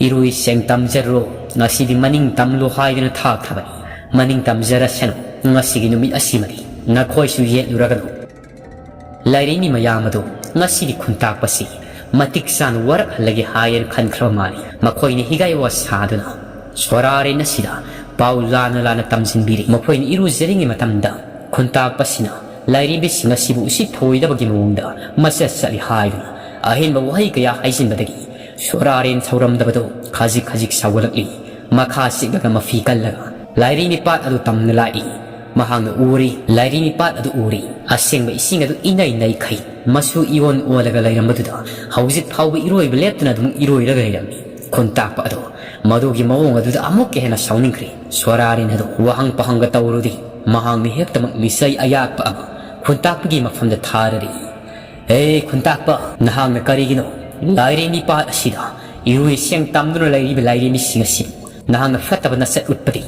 ꯏꯔꯣꯏ ꯁꯦꯡ ꯇꯝꯖꯔꯣ, ꯉꯁꯤꯗꯤ ꯃꯅꯤꯡ ꯇꯝꯂꯣ ꯍꯥꯏꯗꯨꯅ ꯊꯥꯈ꯭ꯔꯕꯅꯤ꯫ ꯃꯅꯤꯡ ꯇꯝꯖꯔꯁꯅꯨ, ꯉꯁꯤꯒꯤ ꯅꯨꯃꯤꯠ ꯑꯁꯤꯃꯗꯤ ꯅꯈꯣꯏꯁꯨ ꯌꯦꯠꯂꯨꯔꯒꯅꯨ꯫" ꯂꯥꯏꯔꯦꯝꯕꯤ ꯃꯌꯥꯝ ꯑꯗꯨ ꯉꯁꯤꯗꯤ ꯈꯨꯟꯇꯥꯛꯄꯁꯤ ꯃꯇꯤꯛ ꯆꯥꯅ ꯋꯥꯔꯛꯍꯜꯂꯒꯦ ꯍꯥꯏꯌꯦꯅ ꯈꯟꯈ꯭ꯔꯕ ꯃꯥꯜꯂꯤ꯫ ꯃꯈꯣꯏꯅ ꯍꯤꯒꯥꯏ ꯋꯥ ꯁꯥꯗꯨꯅ ꯁꯣꯔꯥꯔꯦꯟ ꯑꯁꯤꯗ ꯄꯥꯎ ꯂꯥꯟꯅ ꯂꯥꯟꯅ ꯇꯝꯁꯤꯟꯕꯤꯔꯤ꯫ ꯃꯈꯣꯏꯅ ꯏꯔꯨꯖꯔꯤꯉꯩ ꯃꯇꯝꯗ ꯈꯨꯟꯇꯥꯛꯄꯁꯤꯅ ꯂꯥꯏꯔꯦꯝꯕꯤꯁꯤꯡ ꯑꯁꯤꯕꯨ ꯎꯁꯤꯠ ꯊꯑꯣꯏꯗꯕꯒꯤ ꯃꯑꯣꯡꯗ ꯃꯆꯠ ꯆꯠꯂꯤ ꯍꯥꯏꯗꯨꯅ ꯑꯍꯦꯟꯕ ꯋꯥꯍꯩ ꯀꯌꯥ ꯍꯥꯏꯖꯤꯟꯕꯗꯒꯤ ꯁꯣꯔꯥꯔꯦꯟ ꯁꯧꯔꯝꯗꯕꯗꯨ ꯈꯖꯤꯛ ꯈꯖꯤꯛ ꯁꯥꯎꯒꯠꯂꯛꯂꯤ꯫ ꯃꯈꯥ ꯆꯤꯛꯂꯒ ꯃꯐꯤ ꯀꯜꯂꯒ ꯂꯥꯏꯔꯦꯝꯕꯤ ꯄꯥꯠ ꯑꯗꯨ ꯇꯝꯅ ꯂꯥꯛꯏ꯫ ꯃꯍꯥꯛꯅ ꯎꯔꯤ, ꯂꯥꯏꯔꯦꯝꯕꯤ ꯄꯥꯠ ꯑꯗꯨ ꯎꯔꯤ꯫ ꯑꯁꯦꯡꯕ ꯏꯁꯤꯡ ꯑꯗꯨ ꯏꯅꯩ ꯅꯩꯈꯩ, ꯃꯆꯨ ꯏꯑꯣꯟ ꯑꯣꯜꯂꯒ ꯂꯩꯔꯝꯕꯗꯨꯗ ꯍꯧꯖꯤꯛ ꯐꯥꯎꯕ ꯏꯔꯣꯏꯕ ꯂꯦꯞꯇꯅ ꯑꯗꯨꯝ ꯏꯔꯣꯏꯔꯒ ꯂꯩꯔꯝꯃꯤ꯫ ꯈꯨꯟꯇꯥꯛꯄ ꯑꯗꯨ ꯃꯗꯨꯒꯤ ꯃꯑꯣꯡ ꯑꯗꯨꯗ ꯑꯃꯨꯛꯀ ꯍꯦꯟꯅ ꯁꯥꯎꯅꯤꯡꯈ꯭ꯔꯦ꯫ ꯁꯣꯔꯥꯔꯦꯟ ꯑꯗꯨ ꯋꯥꯍꯪ ꯄꯥꯍꯪꯒ ꯇꯧꯔꯨꯗꯦ꯫ ꯃꯍꯥꯛꯅ ꯍꯦꯛꯇꯃꯛ ꯃꯤꯆꯩ ꯑꯌꯥꯛꯄ ꯑꯃ ꯈꯨꯟꯇꯥꯛꯄꯒꯤ ꯃꯐꯝꯗ ꯊꯥꯔꯔꯤ꯫ "ꯑꯦ ꯈꯨꯟꯇꯥꯛꯄ, ꯅꯍꯥꯛꯅ ꯀꯔꯤꯒꯤꯅꯣ ꯂꯥꯏꯔꯦꯝꯕꯤ ꯄꯥꯠ ꯑꯁꯤꯗ ꯏꯔꯣꯏ ꯁꯦꯡ ꯇꯝꯗꯨꯅ ꯂꯩꯔꯤꯕ ꯂꯥꯏꯔꯦꯝꯕꯤꯁꯤꯡ ꯑꯁꯤ ꯅꯍꯥꯛꯅ ꯐꯠꯇꯕ ꯅꯁꯛ ꯎꯠꯄꯗꯤ?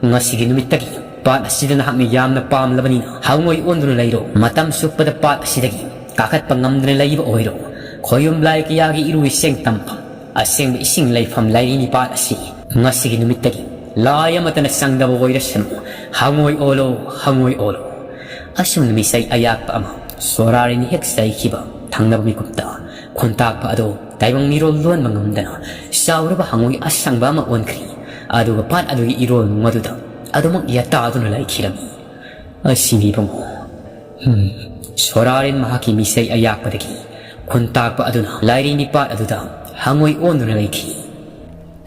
ꯉꯁꯤꯒꯤ ꯅꯨꯃꯤꯠꯇꯒꯤ ꯄꯥꯠ ꯑꯁꯤꯗ ꯅꯍꯥꯛꯅ ꯌꯥꯝꯅ ꯄꯥꯝꯂꯕꯅꯤꯅ ꯍꯪꯉꯣꯏ ꯑꯣꯟꯗꯨꯅ ꯂꯩꯔꯣ꯫ ꯃꯇꯝ ꯆꯨꯞꯄꯗ ꯄꯥꯠ ꯑꯁꯤꯗꯒꯤ ꯀꯥꯈꯠꯄ ꯉꯝꯗꯅ ꯂꯩꯕ ꯑꯣꯏꯔꯣ꯫ ꯈꯣꯌꯨꯝ ꯂꯥꯏ ꯀꯌꯥꯒꯤ ꯏꯔꯨ ꯏꯁꯤꯡ ꯇꯝꯐꯝ, ꯑꯁꯦꯡꯕ ꯏꯁꯤꯡ ꯂꯩꯐꯝ ꯂꯥꯏꯔꯤꯅꯤ ꯄꯥꯠ ꯑꯁꯤ꯫ ꯉꯁꯤꯒꯤ ꯅꯨꯃꯤꯠꯇꯒꯤ ꯂꯥꯏ ꯑꯃꯠꯇꯅ ꯆꯪꯗꯕ ꯑꯣꯏꯔꯁꯅꯨ꯫ ꯍꯪꯉꯣꯏ ꯑꯣꯜꯂꯣ, ꯍꯪꯉꯣꯏ ꯑꯣꯜꯂꯣ꯫ ꯑꯁꯨꯝꯅ ꯃꯤꯁꯩ ꯑꯌꯥꯛꯄ ꯑꯃ ꯁꯣꯔꯥꯔꯤꯅ ꯍꯦꯛ ꯆꯩꯈꯤꯕ ꯊꯪꯅꯕ ꯃꯤꯀꯨꯞꯇ ꯈꯨꯟꯇꯥꯛꯄ ꯑꯗꯨ ꯇꯥꯏꯕꯪ ꯃꯤꯔꯣꯜ ꯂꯣꯟꯕ ꯉꯝꯗꯅ ꯆꯥꯎꯔꯕ ꯍꯪꯉꯣꯏ ꯑꯁꯪꯕ ꯑꯃ ꯑꯣꯟꯈ꯭ꯔꯤ꯫ ꯑꯗꯨꯒ ꯄꯥꯠ ꯑꯗꯨꯒꯤ ꯏꯔꯣꯜ ꯅꯨꯡ ꯑꯗꯨꯗ ꯑꯗꯨꯃꯛ ꯌꯥꯇꯥꯗꯨꯅ ꯂꯩꯈꯤꯔꯝꯃꯤ꯫ ꯑꯁꯤꯅꯤ ꯏꯕꯨꯡꯉꯣ꯫ ꯎꯝ, ꯁꯣꯔꯥꯔꯦꯟ ꯃꯍꯥꯛꯀꯤ ꯃꯤꯁꯩ ꯑꯌꯥꯛꯄꯗꯒꯤ ꯈꯨꯟꯇꯥꯛꯄ ꯑꯗꯨꯅ ꯂꯥꯏꯔꯤ ꯅꯤꯄꯥꯠ ꯑꯗꯨꯗ ꯍꯪꯉꯣꯏ ꯑꯣꯟꯗꯨꯅ ꯂꯩꯈꯤ꯫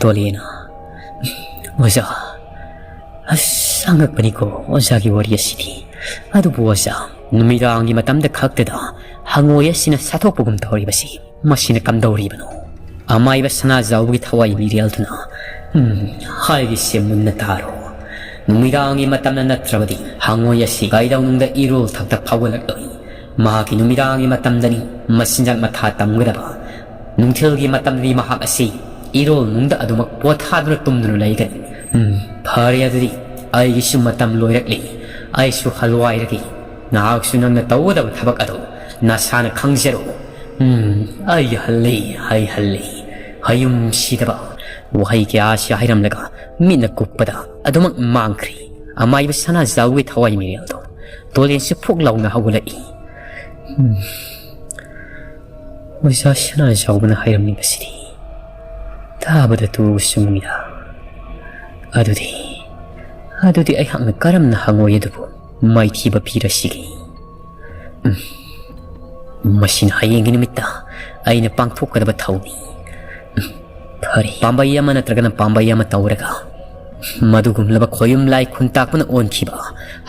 ꯇꯣꯂꯦꯅ, "ꯑꯣꯖꯥ, ꯑꯁ, ꯑꯉꯛꯄꯅꯤꯀꯣ ꯑꯣꯖꯥꯒꯤ ꯋꯥꯔꯤ ꯑꯁꯤꯗꯤ꯫ ꯑꯗꯨꯕꯨ ꯑꯣꯖꯥ, ꯅꯨꯃꯤꯗꯥꯡꯒꯤ ꯃꯇꯝꯗ ꯈꯛꯇꯗ ꯍꯪꯉꯣꯏ ꯑꯁꯤꯅ ꯁꯥꯊꯣꯛꯄꯒꯨꯝ ꯇꯧꯔꯤꯕꯁꯤ ꯃꯁꯤꯅ ꯀꯝꯗꯧꯔꯤꯕꯅꯣ?" ꯑꯃꯥꯏꯕ ꯁꯅꯥꯖꯥꯎꯕꯒꯤ ꯊꯋꯥꯏ ꯃꯤꯔꯦꯜꯗꯨꯅ, "ꯎꯝ, ꯍꯥꯏꯔꯤꯁꯦ ꯃꯨꯟꯅ ꯇꯥꯔꯣ꯫ ꯅꯨꯃꯤꯗꯥꯡꯒꯤ ꯃꯇꯝꯗ ꯅꯠꯇ꯭ꯔꯕꯗꯤ ꯍꯪꯉꯣꯏ ꯑꯁꯤ ꯀꯩꯗꯧꯅꯨꯡꯗ ꯏꯔꯣꯜ ꯊꯛꯇ ꯐꯥꯎꯒꯠꯂꯛꯂꯣꯏ꯫ ꯃꯍꯥꯛꯀꯤ ꯅꯨꯃꯤꯗꯥꯡꯒꯤ ꯃꯇꯝꯗꯅꯤ ꯃꯆꯤꯟꯖꯥꯛ ꯃꯊꯥ ꯇꯝꯒꯗꯕ꯫ ꯅꯨꯡꯊꯤꯜꯒꯤ ꯃꯇꯝꯗꯗꯤ ꯃꯍꯥꯛ ꯑꯁꯤ ꯏꯔꯣꯜ ꯅꯨꯡꯗ ꯑꯗꯨꯃꯛ ꯄꯣꯊꯥꯗꯨꯅ ꯇꯨꯝꯗꯨꯅ ꯂꯩꯒꯅꯤ꯫ ꯎꯝ, ꯐꯔꯦ, ꯑꯗꯨꯗꯤ ꯑꯩꯒꯤꯁꯨ ꯃꯇꯝ ꯂꯣꯏꯔꯛꯂꯤ꯫ ꯑꯩꯁꯨ ꯍꯜꯋꯥꯏꯔꯒꯦ꯫ ꯅꯍꯥꯛꯁꯨ ꯅꯪꯅ ꯇꯧꯒꯗꯕ ꯊꯕꯛ ꯑꯗꯨ ꯅꯁꯥꯅ ꯈꯪꯖꯔꯣ꯫ ꯎꯝ, ꯑꯩ ꯍꯜꯂꯤ, ꯑꯩ ꯍꯜꯂꯤ꯫ ꯍꯌꯨꯝ ꯁꯤꯗꯕ"꯫ ꯋꯥꯍꯩ ꯀꯌꯥ ꯑꯁꯤ ꯍꯥꯏꯔꯝꯂꯒ ꯃꯤꯠꯅ ꯀꯨꯞꯄꯗ ꯑꯗꯨꯃꯛ ꯃꯥꯡꯈ꯭ꯔꯦ꯫ ꯑꯃꯥꯏꯕ ꯁꯅꯥꯖꯥꯎꯒꯤ ꯊꯋꯥꯏ ꯃꯤꯔꯦꯜꯗꯣ꯫ ꯇꯣꯂꯦꯟꯁꯨ ꯐꯨꯛ ꯂꯥꯎꯅ ꯍꯧꯒꯠꯂꯛꯏ꯫ ꯎꯝ꯫ ꯑꯣꯖꯥ ꯁꯅꯥꯖꯥꯎꯕꯅ ꯍꯥꯏꯔꯝꯂꯤꯕꯁꯤꯗꯤ ꯇꯥꯕꯗ ꯇꯨ ꯆꯨꯡꯉꯤꯗ꯫ ꯑꯗꯨꯗꯤ, ꯑꯗꯨꯗꯤ ꯑꯩꯍꯥꯛꯅ ꯀꯔꯝꯅ ꯍꯪꯉꯣꯏ ꯑꯗꯨꯕꯨ ꯃꯥꯏꯊꯤꯕ ꯄꯤꯔꯁꯤꯒꯦ? ꯎꯝ꯫ ꯃꯁꯤꯅ ꯍꯌꯦꯡꯒꯤ ꯅꯨꯃꯤꯠꯇ ꯑꯩꯅ ꯄꯥꯡꯊꯣꯛꯀꯗꯕ ꯊꯧꯅꯤ꯫ ꯎꯝ꯫ ꯐꯔꯦ, ꯄꯥꯝꯕꯩ ꯑꯃ ꯅꯠꯇ꯭ꯔꯒꯅ ꯄꯥꯝꯕꯩ ꯑꯃ ꯇꯧꯔꯒ ꯃꯗꯨꯒꯨꯝꯂꯕ ꯈꯣꯌꯨꯝ ꯂꯥꯏ ꯈꯨꯟꯇꯥꯛꯄꯅ ꯑꯣꯟꯈꯤꯕ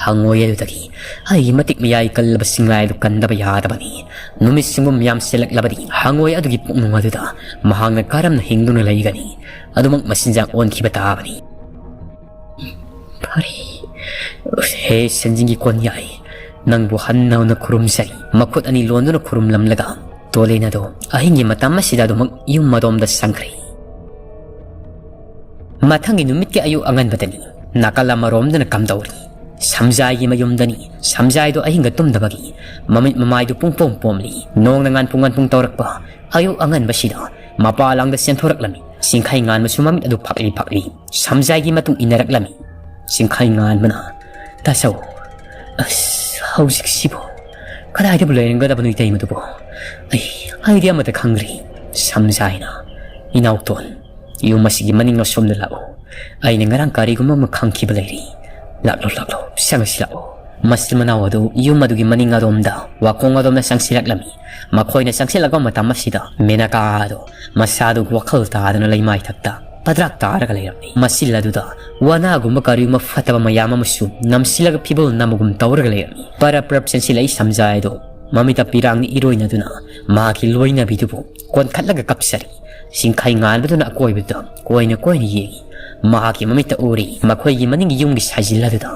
ꯍꯪꯉꯣꯏ ꯑꯗꯨꯗꯒꯤ ꯑꯩꯒꯤ ꯃꯇꯤꯛ ꯃꯌꯥꯏ ꯀꯜꯂꯕ ꯁꯤꯡꯂꯥꯏ ꯑꯗꯨ ꯀꯟꯗꯕ ꯌꯥꯗꯕꯅꯤ꯫ ꯅꯨꯃꯤꯠ ꯁꯨꯡꯒꯨꯝ ꯌꯥꯝꯁꯤꯜꯂꯛꯂꯕꯗꯤ ꯍꯪꯉꯣꯏ ꯑꯗꯨꯒꯤ ꯄꯨꯛꯅꯨꯡ ꯑꯗꯨꯗ ꯃꯍꯥꯛꯅ ꯀꯔꯝꯅ ꯍꯤꯡꯗꯨꯅ ꯂꯩꯒꯅꯤ? ꯑꯗꯨꯃꯛ ꯃꯆꯤꯟꯖꯥꯛ ꯑꯣꯟꯈꯤꯕ ꯇꯥꯕꯅꯤ꯫ ꯐꯔꯦ꯫ ꯍꯦ ꯁꯦꯟꯖꯤꯡꯒꯤ ꯀꯣꯟꯌꯥꯏ, ꯅꯪꯕꯨ ꯍꯟꯅ ꯍꯟꯅ ꯈꯨꯔꯨꯝꯖꯔꯤ꯫ ꯃꯈꯨꯠ ꯑꯅꯤ ꯂꯣꯟꯗꯨꯅ ꯈꯨꯔꯨꯝꯂꯝꯂꯒ ꯇꯣꯂꯦꯟ ꯑꯗꯣ ꯑꯍꯤꯡꯒꯤ ꯃꯇꯝ ꯑꯁꯤꯗ ꯑꯗꯨꯃꯛ ꯌꯨꯝ ꯑꯗꯣꯝꯗ ꯆꯪꯈ꯭ꯔꯦ꯫ ꯃꯊꯪꯒꯤ ꯅꯨꯃꯤꯠꯀꯤ ꯑꯌꯨꯛ ꯑꯉꯟꯕꯗꯅꯤ ꯅꯥꯀꯜ ꯑꯃꯔꯣꯝꯗꯅ ꯀꯝꯗꯧꯔꯤ? ꯁꯝꯖꯥꯏꯒꯤ ꯃꯌꯨꯝꯗꯅꯤ꯫ ꯁꯝꯖꯥꯏꯗꯣ ꯑꯍꯤꯡꯒ ꯇꯨꯝꯗꯕꯒꯤ ꯃꯃꯤꯠ ꯃꯃꯥꯏꯗꯨ ꯄꯨꯡꯄꯣꯝ ꯄꯣꯝꯂꯤ꯫ ꯅꯣꯡꯅ ꯉꯥꯟꯄꯨꯡ ꯉꯥꯟꯄꯨꯡ ꯇꯧꯔꯛꯄ ꯑꯌꯨꯛ ꯑꯉꯟꯕꯁꯤꯗ ꯃꯄꯥ ꯂꯥꯡꯗ ꯆꯦꯟꯊꯣꯔꯛꯂꯝꯃꯤ꯫ ꯆꯤꯡꯈꯩ ꯉꯥꯟꯕꯁꯨ ꯃꯃꯤꯠ ꯑꯗꯨ ꯐꯥꯛꯂꯤ ꯐꯥꯛꯂꯤ ꯁꯝꯖꯥꯏꯒꯤ ꯃꯇꯨꯡ ꯏꯟꯅꯔꯛꯂꯝꯃꯤ꯫ ꯆꯤꯡꯈꯩ ꯉꯥꯟꯕꯅ, "ꯇꯥꯆꯧ, ꯑꯁ, ꯍꯧꯖꯤꯛꯁꯤꯕꯨ ꯀꯗꯥꯏꯗꯕꯨ ꯂꯩꯔꯝꯒꯗꯕꯅꯣ ꯏꯇꯩꯃꯗꯨꯕꯨ? ꯑꯩ, ꯑꯩꯗꯤ ꯑꯃꯠꯇ ꯈꯪꯗ꯭ꯔꯤ꯫" ꯁꯝꯖꯥꯏꯅ, "ꯏꯅꯥꯎꯇꯣꯟ, ꯌꯨꯝ ꯑꯁꯤꯒꯤ ꯃꯅꯤꯡ ꯑꯁꯣꯝꯗ ꯂꯥꯛꯎ꯫ ꯑꯩꯅ ꯉꯔꯥꯡ ꯀꯔꯤꯒꯨꯝꯕ ꯑꯃ ꯈꯪꯈꯤꯕ ꯂꯩꯔꯤ꯫ ꯂꯥꯛꯂꯣ, ꯂꯥꯛꯂꯣ, ꯆꯪꯉꯁꯤ ꯂꯥꯛꯑꯣ꯫" ꯃꯆꯤꯟ ꯃꯅꯥꯎ ꯑꯗꯨ ꯌꯨꯝ ꯑꯗꯨꯒꯤ ꯃꯅꯤꯡ ꯑꯗꯣꯝꯗ ꯋꯥꯈꯣꯡ ꯑꯗꯣꯝꯗ ꯆꯪꯁꯤꯜꯂꯛꯂꯝꯃꯤ꯫ ꯃꯈꯣꯏꯅ ꯆꯪꯁꯤꯜꯂꯛꯄ ꯃꯇꯝ ꯑꯁꯤꯗ ꯃꯦꯅꯀꯥ ꯑꯗꯨ ꯃꯁꯥꯗꯨ ꯋꯥꯈꯜ ꯇꯥꯗꯅ ꯂꯩꯃꯥꯏꯊꯛꯇ ꯄꯗ꯭ꯔꯥꯛ ꯇꯥꯔꯒ ꯂꯩꯔꯝꯃꯤ꯫ ꯃꯆꯤꯜ ꯑꯗꯨꯗ ꯋꯥꯅꯥꯒꯨꯝꯕ ꯀꯔꯤꯒꯨꯝꯕ ꯐꯠꯇꯕ ꯃꯌꯥꯝ ꯑꯃꯁꯨ ꯅꯝꯁꯤꯜꯂꯒ ꯐꯤꯕꯣꯜ ꯅꯝꯕꯒꯨꯝ ꯇꯧꯔꯒ ꯂꯩꯔꯝꯃꯤ꯫ ꯄꯔꯞ ꯄꯔꯞ ꯆꯦꯟꯁꯤꯜꯂꯛꯏ ꯁꯝꯖꯥꯏꯗꯣ ꯃꯃꯤꯠꯇ ꯄꯤꯔꯥꯡꯅ ꯏꯔꯣꯏꯅꯗꯨꯅ ꯃꯍꯥꯛꯀꯤ ꯂꯣꯏꯅꯕꯤꯗꯨꯕꯨ ꯀꯣꯟꯈꯠꯂꯒ ꯀꯞꯆꯔꯤ꯫ ꯆꯤꯡꯈꯩ ꯉꯥꯟꯕꯗꯨꯅ ꯑꯀꯣꯏꯕꯗ ꯀꯣꯏꯅ ꯀꯣꯏꯅ ꯌꯦꯡꯏ꯫ ꯃꯍꯥꯛꯀꯤ ꯃꯃꯤꯠꯇ ꯎꯔꯤ ꯃꯈꯣꯏꯒꯤ ꯃꯅꯤꯡꯒꯤ ꯌꯨꯝꯒꯤ ꯁꯥꯖꯤꯜ ꯑꯗꯨꯗ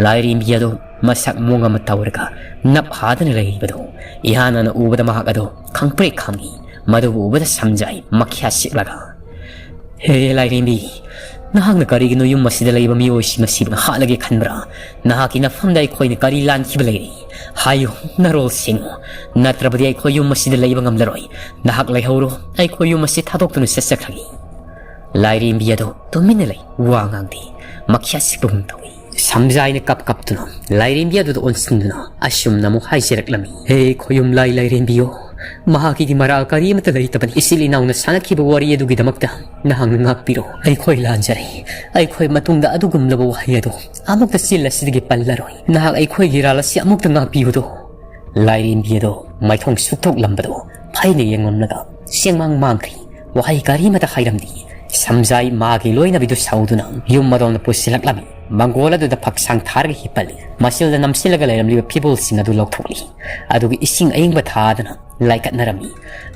ꯂꯥꯏꯔꯦꯝꯕꯤ ꯑꯗꯨ ꯃꯁꯛ ꯃꯑꯣꯡ ꯑꯃ ꯇꯧꯔꯒ ꯅꯞ ꯍꯥꯗꯅ ꯂꯩꯔꯤꯕꯗꯨ꯫ ꯏꯍꯥꯟ ꯍꯥꯟꯅ ꯎꯕꯗ ꯃꯍꯥꯛ ꯑꯗꯨ ꯈꯪꯄ꯭ꯔꯦꯛ ꯈꯪꯏ꯫ ꯃꯗꯨꯕꯨ ꯎꯕꯗ ꯁꯝꯖꯥꯏ ꯃꯈ꯭ꯌꯥ ꯁꯤꯛꯂꯒ, "ꯍꯦ ꯂꯥꯏꯔꯦꯝꯕꯤ, ꯅꯍꯥꯛꯅ ꯀꯔꯤꯒꯤꯅꯣ ꯌꯨꯝ ꯑꯁꯤꯗ ꯂꯩꯕ ꯃꯤꯑꯣꯏꯁꯤꯡ ꯑꯁꯤꯕꯨ ꯍꯥꯠꯂꯒꯦ ꯈꯟꯕ꯭ꯔꯥ? ꯅꯍꯥꯛꯀꯤ ꯅꯐꯝꯗ ꯑꯩꯈꯣꯏꯅ ꯀꯔꯤ ꯂꯥꯟꯈꯤꯕ ꯂꯩꯔꯤ? ꯍꯥꯏꯌꯨ, ꯅꯔꯣꯜ ꯁꯦꯡꯉꯨ, ꯅꯠꯇ꯭ꯔꯕꯗꯤ ꯑꯩꯈꯣꯏ ꯌꯨꯝ ꯑꯁꯤꯗ ꯂꯩꯕ ꯉꯝꯂꯔꯣꯏ꯫ ꯅꯍꯥꯛ ꯂꯩꯍꯧꯔꯣ, ꯑꯩꯈꯣꯏ ꯌꯨꯝ ꯑꯁꯤ ꯊꯥꯗꯣꯛꯇꯨꯅ ꯆꯠꯆꯈ꯭ꯔꯒꯦ꯫" ꯂꯥꯏꯔꯦꯝꯕꯤ ꯑꯗꯨ ꯇꯨꯃꯤꯟꯅ ꯂꯩ, ꯋꯥ ꯉꯥꯡꯗꯦ, ꯃꯈ꯭ꯌꯥ ꯁꯤꯛꯄꯒꯨꯝ ꯇꯧꯏ꯫ ꯁꯝꯖꯥꯏꯅ ꯀꯞ ꯀꯞꯇꯨꯅ ꯂꯥꯏꯔꯦꯝꯕꯤ ꯑꯗꯨꯗ ꯑꯣꯟꯁꯤꯟꯗꯨꯅ ꯑꯁꯨꯝꯅ ꯑꯃꯨꯛ ꯍꯥꯏꯖꯔꯛꯂꯝꯃꯤ, "ꯍꯦ ꯈꯣꯌꯨꯝ ꯂꯥꯏ ꯂꯥꯏꯔꯦꯝꯕꯤꯌꯣ, ꯃꯍꯥꯛꯀꯤꯗꯤ ꯃꯔꯥꯜ ꯀꯔꯤ ꯑꯃꯠꯇ ꯂꯩꯇꯕꯅꯤ꯫ ꯏꯆꯤꯜ ꯏꯅꯥꯎꯅ ꯁꯥꯟꯅꯈꯤꯕ ꯋꯥꯔꯤ ꯑꯗꯨꯒꯤꯗꯃꯛꯇ ꯅꯍꯥꯛꯅ ꯉꯥꯛꯄꯤꯔꯣ꯫ ꯑꯩꯈꯣꯏ ꯂꯥꯟꯖꯔꯦ꯫ ꯑꯩꯈꯣꯏ ꯃꯇꯨꯡꯗ ꯑꯗꯨꯒꯨꯝꯂꯕ ꯋꯥꯍꯩ ꯑꯗꯨ ꯑꯃꯨꯛꯇ ꯆꯤꯜ ꯑꯁꯤꯗꯒꯤ ꯄꯜꯂꯔꯣꯏ꯫ ꯅꯍꯥꯛ ꯑꯩꯈꯣꯏꯒꯤ ꯏꯔꯥꯜ ꯑꯁꯤ ꯑꯃꯨꯛꯇ ꯉꯥꯛꯄꯤꯌꯨꯗꯣ꯫" ꯂꯥꯏꯔꯦꯝꯕꯤ ꯑꯗꯣ ꯃꯥꯏꯊꯣꯡ ꯁꯨꯛꯊꯣꯛꯂꯝꯕꯗꯣ ꯐꯩꯅ ꯌꯦꯡꯂꯝꯂꯒ ꯆꯦꯡꯃꯥꯡ ꯃꯥꯡꯈ꯭ꯔꯤ꯫ ꯋꯥꯍꯩ ꯀꯔꯤꯃꯇ ꯍꯥꯏꯔꯝꯗꯦ꯫ ꯁꯝꯖꯥꯏ ꯃꯥꯒꯤ ꯂꯣꯏꯅꯕꯤꯗꯨ ꯁꯥꯎꯗꯨꯅ ꯌꯨꯝ ꯃꯔꯣꯝꯗ ꯄꯨꯁꯤꯜꯂꯛꯂꯝꯃꯤ꯫ ꯃꯪꯒꯣꯜ ꯑꯗꯨꯗ ꯐꯛꯁꯥꯡ ꯊꯥꯔꯒ ꯍꯤꯞꯄꯜꯂꯤ꯫ ꯃꯆꯤꯜꯗ ꯅꯝꯁꯤꯜꯂꯒ ꯂꯩꯔꯝꯂꯤꯕ ꯐꯤꯕꯣꯜꯁꯤꯡ ꯑꯗꯨ ꯂꯧꯊꯣꯛꯂꯤ꯫ ꯑꯗꯨꯒ ꯏꯁꯤꯡ ꯑꯏꯪꯕ ꯊꯥꯗꯅ ꯂꯥꯏꯀꯠꯅꯔꯝꯃꯤ꯫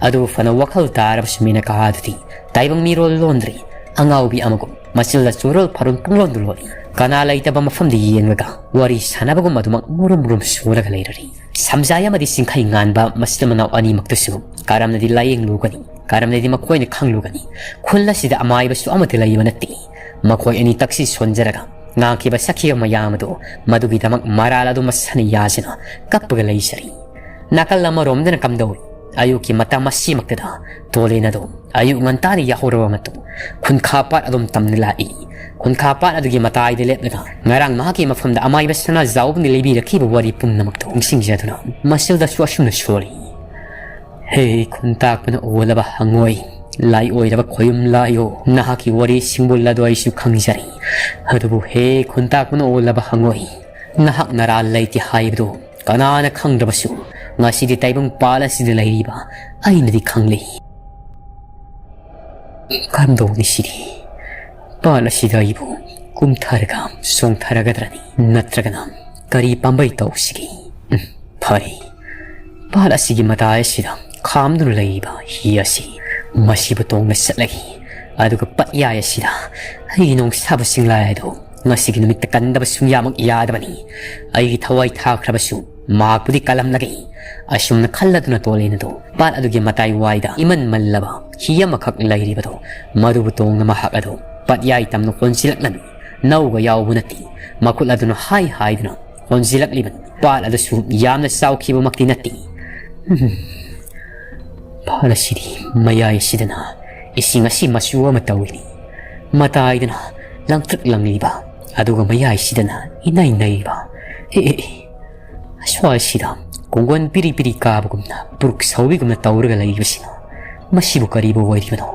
ꯑꯗꯨꯕꯨ ꯐꯅ ꯋꯥꯈꯜ ꯇꯥꯔꯕꯁꯨ ꯃꯦꯅꯀꯥ ꯑꯗꯨꯗꯤ ꯇꯥꯏꯕꯪ ꯃꯤꯔꯣꯜ ꯂꯣꯟꯗ꯭ꯔꯤ꯫ ꯑꯉꯥꯎꯕꯤ ꯑꯃꯒꯨꯝ ꯃꯆꯤꯜꯗ ꯆꯨꯔꯣꯜ ꯐꯔꯣꯜ ꯄꯨꯡꯂꯣꯟꯗ ꯂꯣꯜꯂꯤ꯫ ꯀꯅꯥ ꯂꯩꯇꯕ ꯃꯐꯝꯗ ꯌꯦꯡꯂꯒ ꯋꯥꯔꯤ ꯁꯥꯟꯅꯕꯒꯨꯝ ꯑꯗꯨꯃꯛ ꯃꯨꯔꯨꯝ ꯃꯨꯔꯨꯝ ꯁꯣꯜꯂꯒ ꯂꯩꯔꯔꯤ꯫ ꯁꯝꯖꯥꯏ ꯑꯃꯗꯤ ꯆꯤꯡꯈꯩ ꯉꯥꯟꯕ ꯃꯆꯤꯟ ꯃꯅꯥꯎ ꯑꯅꯤꯃꯛꯇꯨꯁꯨ ꯀꯔꯝꯅꯗꯤ ꯂꯥꯏꯌꯦꯡꯂꯨꯒꯅꯤ, ꯀꯔꯝꯅꯗꯤ ꯃꯈꯣꯏꯅ ꯈꯪꯂꯨꯒꯅꯤ? ꯈꯨꯜ ꯑꯁꯤꯗ ꯑꯃꯥꯏꯕꯁꯨ ꯑꯃꯠꯇ ꯂꯩꯕ ꯅꯠꯇꯦ꯫ ꯃꯈꯣꯏ ꯑꯅꯤ ꯇꯛꯁꯤ ꯁꯣꯟꯖꯔꯒ ꯉꯥꯡꯈꯤꯕ ꯁꯛꯈꯤꯕ ꯃꯌꯥꯝ ꯑꯗꯨ, ꯃꯗꯨꯒꯤꯗꯃꯛ ꯃꯔꯥꯜ ꯑꯗꯨ ꯃꯁꯥꯅ ꯌꯥꯖꯅ ꯀꯞꯄꯒ ꯂꯩꯖꯔꯤ꯫ ꯅꯥꯀꯜ ꯑꯃꯔꯣꯝꯗꯅ ꯀꯝꯗꯧꯏ? ꯑꯌꯨꯛꯀꯤ ꯃꯇꯝ ꯑꯁꯤꯃꯛꯇꯗ ꯇꯣꯂꯦꯟ ꯑꯗꯨ ꯑꯌꯨꯛ ꯉꯟꯇꯥꯗ ꯌꯥꯍꯧꯔꯕ ꯃꯇꯨꯡ ꯈꯨꯟꯈꯥ ꯄꯥꯠ ꯑꯗꯨꯝ ꯇꯝꯅ ꯂꯥꯛꯏ꯫ ꯈꯨꯟꯈꯥ ꯄꯥꯠ ꯑꯗꯨꯒꯤ ꯃꯇꯥꯏꯗ ꯂꯦꯞꯂꯒ ꯉꯔꯥꯡ ꯃꯍꯥꯛꯀꯤ ꯃꯐꯝꯗ ꯑꯃꯥꯏꯕ ꯁꯅꯥꯖꯥꯎꯕꯅ ꯂꯤꯕꯤꯔꯛꯈꯤꯕ ꯋꯥꯔꯤ ꯄꯨꯝꯅꯃꯛꯇꯨ ꯅꯤꯡꯁꯤꯡꯖꯗꯨꯅ ꯃꯁꯤꯜꯗꯁꯨ ꯑꯁꯨꯝꯅ ꯁꯣꯜꯂꯤ꯫ ꯍꯦ ꯈꯨꯟꯇꯥꯛꯄꯅ ꯑꯣꯜꯂꯕ ꯍꯪꯉꯣꯏ, ꯂꯥꯏ ꯑꯣꯏꯔꯕ ꯈꯣꯌꯨꯝ ꯂꯥꯏꯌꯣ, ꯅꯍꯥꯛꯀꯤ ꯋꯥꯔꯤ ꯁꯤꯡꯕꯨꯜ ꯑꯗꯨ ꯑꯩꯁꯨ ꯈꯪꯖꯔꯤ꯫ ꯑꯗꯨꯕꯨ ꯍꯦ ꯈꯨꯟꯇꯥꯛꯄꯅ ꯑꯣꯜꯂꯕ ꯍꯪꯉꯣꯏ, ꯅꯍꯥꯛ ꯅꯔꯥꯜ ꯂꯩꯇꯦ ꯍꯥꯏꯕꯗꯨ ꯀꯅꯥꯅ ꯈꯪꯗ꯭ꯔꯕꯁꯨ ꯉꯁꯤꯗꯤ ꯇꯥꯏꯕꯪ ꯄꯥꯜ ꯑꯁꯤꯗ ꯂꯩꯔꯤꯕ ꯑꯩꯅꯗꯤ ꯈꯪꯂꯤ꯫ ꯀꯝꯗꯧꯅꯤ ꯁꯤꯗꯤ? ꯄꯥꯠ ꯑꯁꯤꯗ ꯑꯩꯕꯨ ꯀꯨꯝꯊꯔꯒ ꯆꯣꯡꯊꯔꯒꯗ꯭ꯔꯅꯤ? ꯅꯠꯇ꯭ꯔꯒꯅ ꯀꯔꯤ ꯄꯥꯝꯕꯩ ꯇꯧꯁꯤꯒꯦ? ꯎꯝ, ꯐꯔꯦ꯫ ꯄꯥꯠ ꯑꯁꯤꯒꯤ ꯃꯇꯥꯏ ꯑꯁꯤꯗ ꯈꯥꯝꯗꯨꯅ ꯂꯩꯔꯤꯕ ꯍꯤ ꯑꯁꯤ ꯃꯁꯤꯕꯨ ꯇꯣꯡꯅ ꯆꯠꯂꯒꯦ꯫ ꯑꯗꯨꯒ ꯄꯠꯌꯥꯏ ꯑꯁꯤꯗ ꯑꯩꯒꯤ ꯅꯣꯡꯁꯥꯕ ꯁꯤꯡꯂꯥꯏ ꯑꯗꯨ ꯉꯁꯤꯒꯤ ꯅꯨꯃꯤꯠꯇ ꯀꯟꯗꯕ ꯁꯨꯡꯌꯥꯃꯛ ꯌꯥꯗꯕꯅꯤ꯫ ꯑꯩꯒꯤ ꯊꯋꯥꯏ ꯊꯥꯈ꯭ꯔꯕꯁꯨ ꯃꯍꯥꯛꯄꯨꯗꯤ ꯀꯜꯂꯝꯂꯒꯦ꯫ ꯑꯁꯨꯝꯅ ꯈꯜꯂꯗꯨꯅ ꯇꯣꯂꯦꯟ ꯑꯗꯨ ꯄꯥꯠ ꯑꯗꯨꯒꯤ ꯃꯇꯥꯏ ꯋꯥꯏꯗ ꯏꯃꯟ ꯃꯜꯂꯕ ꯍꯤ ꯑꯃꯈꯛ ꯂꯩꯔꯤꯕꯗꯣ, ꯃꯗꯨꯕꯨ ꯇꯣꯡꯅ ꯃꯍꯥꯛ ꯑꯗꯨ ꯄꯠꯌꯥꯏ ꯇꯝꯅ ꯍꯣꯟꯖꯤꯜꯂꯛꯂꯝꯃꯤ꯫ ꯅꯧꯒ ꯌꯥꯎꯕ ꯅꯠꯇꯦ, ꯃꯈꯨꯠ ꯑꯗꯨꯅ ꯍꯥꯏ ꯍꯥꯏꯗꯨꯅ ꯍꯣꯟꯖꯤꯜꯂꯛꯂꯤꯕꯅꯤ꯫ ꯄꯥꯠ ꯑꯗꯨꯁꯨ ꯌꯥꯝꯅ ꯆꯥꯎꯈꯤꯕꯃꯛꯇꯤ ꯅꯠꯇꯦ꯫ ꯎꯝ꯫ ꯄꯥꯠ ꯑꯁꯤꯗꯤ ꯃꯌꯥꯏ ꯑꯁꯤꯗꯅ ꯏꯁꯤꯡ ꯑꯁꯤ ꯃꯆꯨ ꯑꯃ ꯇꯧꯏꯅꯤ꯫ ꯃꯇꯥꯏꯗꯅ ꯂꯪꯇ꯭ꯔꯤꯛ ꯂꯪꯂꯤꯕ, ꯑꯗꯨꯒ ꯃꯌꯥꯏꯁꯤꯗꯅ ꯏꯅꯩ ꯅꯩꯕ꯫ ꯑꯦ, ꯑꯦ, ꯑꯦ꯫ ꯑꯁ꯭ꯋꯥꯏꯁꯤꯗ ꯀꯣꯡꯒꯣꯟ ꯄꯤꯔꯤ ꯄꯤꯔꯤ ꯀꯥꯕꯒꯨꯝꯅ, ꯄꯨꯔꯨꯛ ꯁꯧꯕꯤꯒꯨꯝꯅ ꯇꯧꯔꯒ ꯂꯩꯔꯤꯕꯁꯤꯅ ꯃꯁꯤꯕꯨ ꯀꯔꯤꯕꯨ ꯑꯣꯏꯔꯤꯕꯅꯣ?